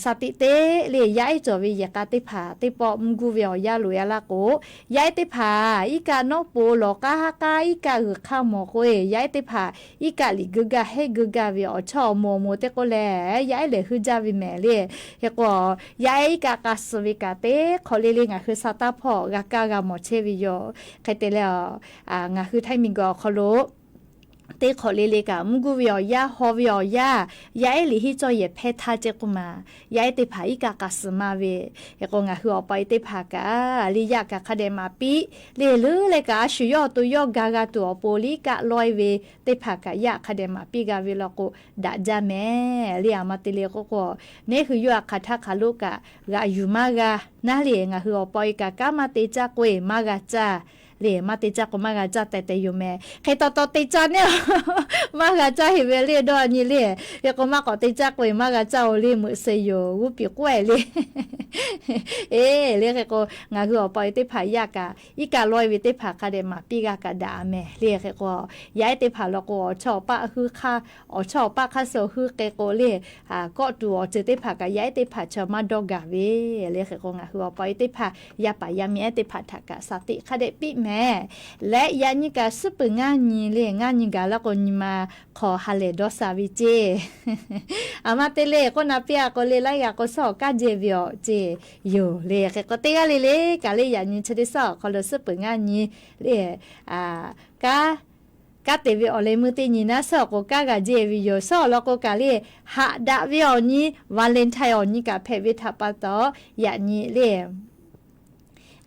shaˍ tiꞈ teˇ le yaˇ ehˉ cawˬ ve yehˬ k'a teˇ hpaˍ teˇ pawˆ mvuhˇ guˇ ve awˬ yanˇ loꞈ-e laˇ k'o, yaˇ ehˉ teˇ hpaˍ iˉ kaˆ nawˉ po lawˬ k'aˉ haˉ k'aˉ iˉ kaˆ g'uiˬ hk'aˇ mawˬ k'o e, yaˇ ehˉ teˇ hpaˍ iˉ kaˆ liꞈ guiˇ gaˇ hehˉ guiˇ gaˇ ve awˬ chawˇ awˬ moˍ awˬ moˍ te k'oˆ leh yaˇ ehˉ lehˬ huiˇ jaˇ ve mehˍ le. Hk'e k'o yaˇ ehˉ iˉ kaˆ k'a suh ve kaꞈ teˇ hk'awꞈ le le ngaˬ hui sha taˇ hpawˇ g'a kaˇ g'a mawˬ chehˇ ve yoˬ. Hk'e te leh a, ngaˬ hui htaiˇ miˬ guiˬ awˬ hk'aw lo teˇ hk'awꞈ le le kaꞈ mvuhˇ guˇ ve awˬ yanˇ, haw ve awˬ yanˇ, yaˇ ehˉ liꞈ henˇ cawˇ yehˬ hpehˇ htaˇ ceˇ k'oˆ ma, yaˇ ehˉ teˇ hpaˍ iˉ kaˆ k'a suh maˇ ve. Hk'e k'o ngaˬ hui awˬ pa awˬ e teˇ hpaˍ kaꞈ le yaˇ kaꞈ hk'a dehꞈ maˍ piˇ le, leuˉ leh kaꞈ a shu yawˇ awˬ to yawˇ ga g'a tuˬ awˬ pon le iˉ kaˆ lawehˇ ve teˇ hpaˍ kaꞈ yaˇ hk'a dehꞈ maˍ piˇ g'a ve law k'o daꞈ jaˇ mehˍ le. A ma te le k'oˆ k'o, neˉ hui yawˇ a hk'aˬ htaˇ hk'aˬ lo kaꞈ g'aꞈ yuˬ maˇ g'a naˉ le. Ngaˬ hui awˬ pa awˬ e kaꞈ kanˉ maˇ te caˇ k'o e maˇ g'a caˇ le. Maˇ te caˇ k'o maˇ g'a caˇ tehꞈ tehꞈ yoˬ mehˍ. Hk'e taw taw te caˇ neˉ maˇ g'a caˇ heˆ ve le dawˇ nyi le. Hk'e k'o maˇ k'awꞈ te caˇ k'o e maˇ g'a caˇ-oˬ le meuꞈ se yoˬ g'uˇ piˍ k'oˆ-e le. Eˬ le hk'e k'o ngaˬ hui awˬ pa awˬ e teˇ hpaˍ yaˇ kaꞈ iˉ kaˆ lawehˇ ve teˇ hpaˍ hk'a dehꞈ maˍ piˇ g'a kaꞈ daꞈ mehˍ le. Hk'e k'o yaˇ ehˉ teˇ hpaˍ law k'o awˬ chawˇ awˬ paˆ hk'aˇ suh hui k'e k'o le, kawˆ tuˬ awˬ ceuˬ teˇ hpaˍ kaꞈ yaˇ ehˉ teˇ hpaˍ chaw maˇ dawˇ gaˬ ve le. Hk'e k'o ngaˬ hui awˬ pa awˬ e teˇ hpaˍ yaˇ paˍ yaˇ miˇ ehˉ teˇ hpaˍ htaꞈ kaꞈ shaˍ tiꞈ hk'a dehꞈ piˇ mehˍ. Leh yaꞈ nyi kaꞈ suhˉ peuˬ ngaˇ nyi le ngaˇ nyi gaˬ laˇ k'o nyi ma hk'aw ha lehˬ dawˇ sha ve ceˇ. A ma te le k'oˆ na piˇ-a k'o le laiˉ g'aꞈ k'o suhˉ awˬ kanˉ jehˇ ve awˬ ceˇ yoˬ le. Hk'e k'o teˇ g'aˇ le le kaꞈ le yaꞈ nyi chi teˇ suhˉ awˬ hk'aw lo suhˉ peuˬ ngaˇ nyi le, kanˉ te ve awˬ leh meuˇ teˇ nyi naˉ suhˉ awˬ k'o kanˉ g'a jehˇ ve yoˬ. Suhˉ awˬ lawn k'o kaꞈ le haꞈ daꞈ ve awˬ nyi Valentine awˬ nyi kaꞈ hpehꞈ ve htaꞈ pa taw yaꞈ nyi le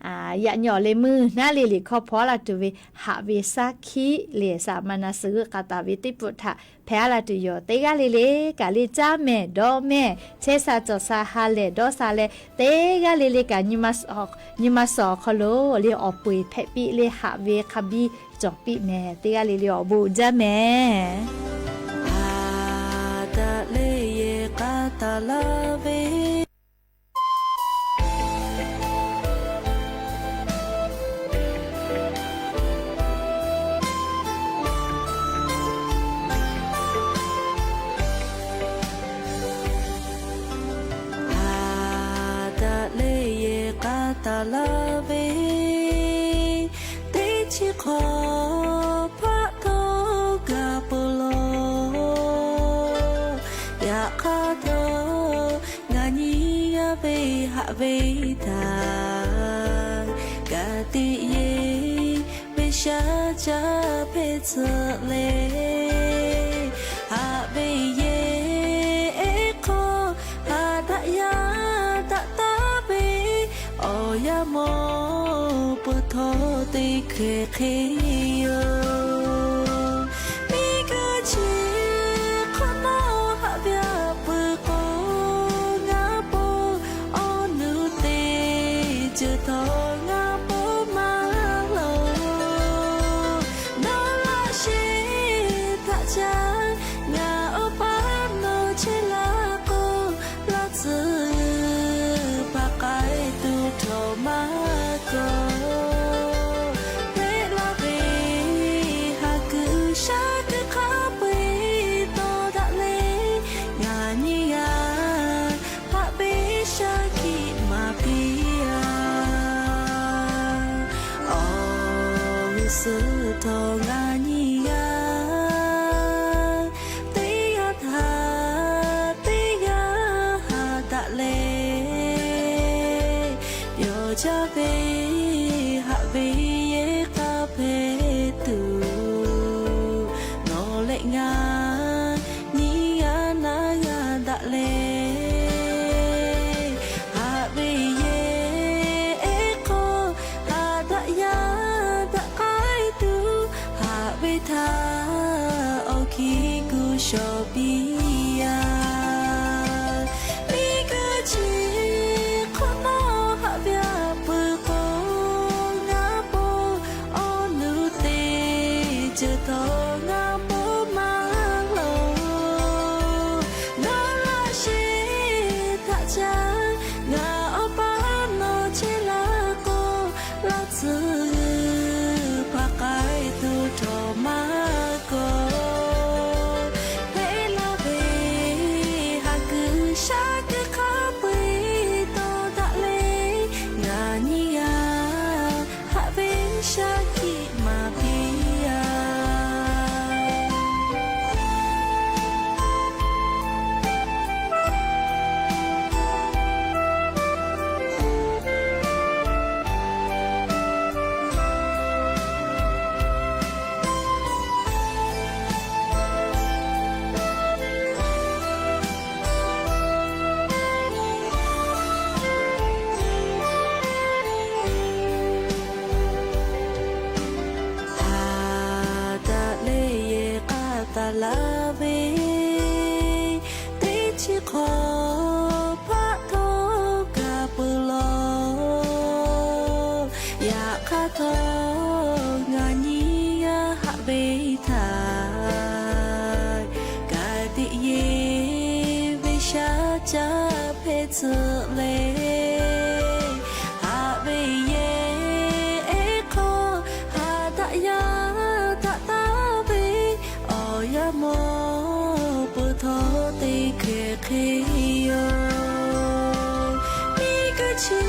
yaꞈ nyi awˬ leh meuˇ naˉ le liꞈ hkawˇ hpaw aˉ la tuˬ ve haꞈ ve saˉ hkiˆ lehˬ, saˍ maˍ na suhˍ g'euˆ k'a taˍ ve teˇ pfuhˆ htaꞈ hpehꞈ aˉ la tuˬ yoˬ. Teˇ g'aˇ le le kaꞈ le caˇ mehˍ dawˇ mehˍ, chehˇ sha cawˬ sha ha lehˬ dawˇ sha leh, teˇ g'aˇ le le kaꞈ nyi ma suhˍ awˬ hk'aw lo le awˬ peu eˬ hpehꞈ piˇ le haꞈ ve hk'a biˇ cawˬ piˇ mehˍ. Teˇ g'aˇ le le awˬ bon uiˍ jaˇ mehˍ. Haꞈ daꞈ le yehˬ k'a taˍ laˇ ve Haꞈ daꞈ le yehˬ k'a taˍ laˇ ve, teˇ chi hk'awꞈ hpaˆ htawˇ g'a peuˬ law. Yaꞈ hk'aˇ htawˇ, ngaˬ nyi g'a ve haꞈ ve htaꞈ ka tiꞈ yeˬ ve shaˉ caˇ hpehˇ tcuh le. Haꞈ ve yehˬ hk'aw haꞈ daꞈ yaˇ daꞈ taˍ ve awˬ yanˇ mawˬ peuˬ htawˇ teˇ hkeh hk'e yoˬ. Miˬ guiˬ chi hk'awꞈ nawˉ haꞈ ve a peuˬ k'o, ngaˬ po awˬ nu teˇ ceuˬ htawˇ ngaˬ po maˇ loˍ. Nawˬ laꞈ sheˍ htaꞈ caˇ, ngaˬ awˬ pa nawˬ chehˇ laˇ k'o, laˇ tcuhˉ hpaˍ k'ai tuˬ htawˇ maˇ kawꞈ. Hpehꞈ laˇ ve haˍ kuiˬ shaˉ kuiˬ hk'a peu-eˬ tawˇ daꞈ le, ngaˬ nyi g'a haꞈ ve shaˉ hkiˆ maˍ piˇ a. Awˬ g'uˇ suhˍ htawˇ ngaˬ nyi g'a teˇ g'aˇ htaꞈ teˇ g'aˇ haꞈ daꞈ leh, yawˬ jaˇ ve haꞈ ve yehˬ k'a hpehꞈ tuˬ, nawˬ leh ngaˬ nyi g'a naˉ g'a daꞈ leh, haꞈ ve yehˬ hk'aw haꞈ daꞈ yaˇ daꞈ k'ai tuˬ, haꞈ ve htaꞈ awˬ hkiˇ gu shawˍ piˇ a. Miˬ guiˬ chi hk'awꞈ nawˉ haꞈ ve a peuˬ k'o, ngaˬ po awˬ nu teˇ ceuˬ htawˇ ngaˬ po maˇ loˍ. Nawˬ laꞈ sheˍ htaꞈ caˇ, ngaˬ awˬ pa nawˬ chehˇ laˇ k'o, laˇ tcuhˉ hpaˍ k'ai tuˬ htawˇ maˇ kawꞈ. Hpehꞈ laˇ ve haˍ kuiˬ shaˉ kuiˬ hk'a peu-eˬ tawˇ daꞈ leh, ngaˬ nyi g'a haꞈ ve shaˉ hkiˆ maˍ piˇ a. Haˍ daꞈ leh yehˬ k'a taˍ laˇ ve, teˇ chi hk'awꞈ hpaˆ htawˇ g'a peuˬ law. Yaꞈ hk'aˇ htawˇ ngaˬ nyi g'a haꞈ ve htaꞈ ka tiꞈ yeˬ ve shaˉ caˇ hpehˇ tcuh leh, haꞈ ve yehˬ hk'aw haꞈ daꞈ yaˇ daꞈ taˍ ve awˬ yanˇ mawˬ peuˬ htawˇ teˇ hkeh hk'e yoˬ. Miˬ guiˬ chi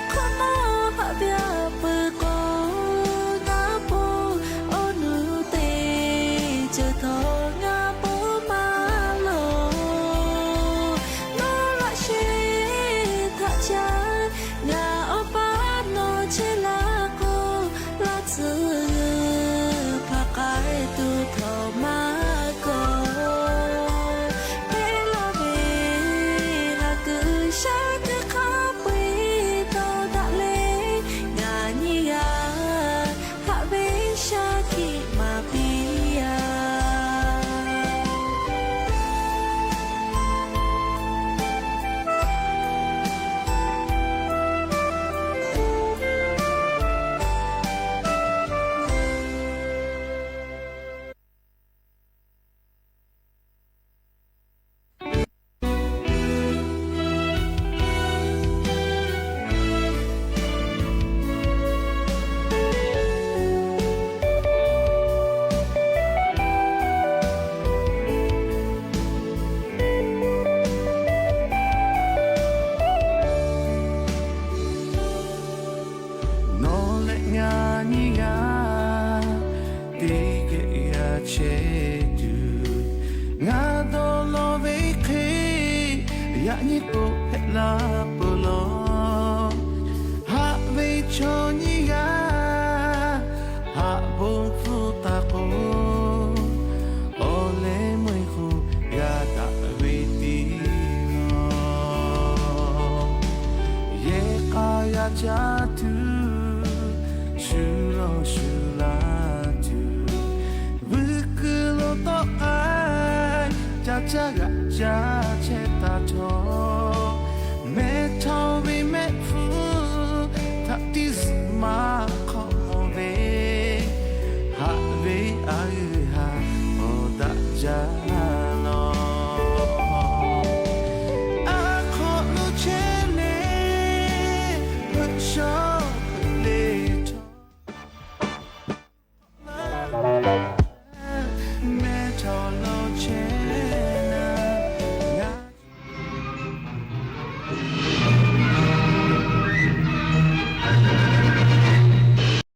hk'awꞈ nawˉ haꞈ ve a peuˬ k'o, ngaˬ po awˬ nu teˇ ceuˬ htawˇ ngaˬ po maˇ loˍ. Nawˬ laꞈ sheˍ htaꞈ caˇ, ngaˬ awˬ pa nawˬ chehˇ laˇ k'o, laˇ tcuhˉ hpaˍ k'ai tuˬ htawˇ maˇ kawꞈ. Hpehꞈ laˇ ve haˍ kuiˬ shaˉ kuiˬ hk'a peu-eˬ tawˇ daꞈ leh, Yaꞈ nyi k'o hpehꞈ la peuˬ law. Haꞈ ve chaw nyiˇ g'aˇ haꞈ bon hpfuhˇ taˍ k'o, awˬ leh meuˇ hk'oˆ g'a daꞈ ve tiˉ yoˬ. Yehˬ k'a g'a caˇ tuˬ, shu lawˬ shu la tuˬ, vuiˬ kuiˬ lo tawˆ k'ai, ca caˇ g'aꞈ caˇ chehˇ taˍ htawˇ, mehˬ chaw ve mehˆ hpfuhˇ htaꞈ tiˇ zuhꞈ maˇ hk'awꞈ mawˬ ve, haꞈ ve a g'euˆ haˍ awˬ daꞈ jaˇ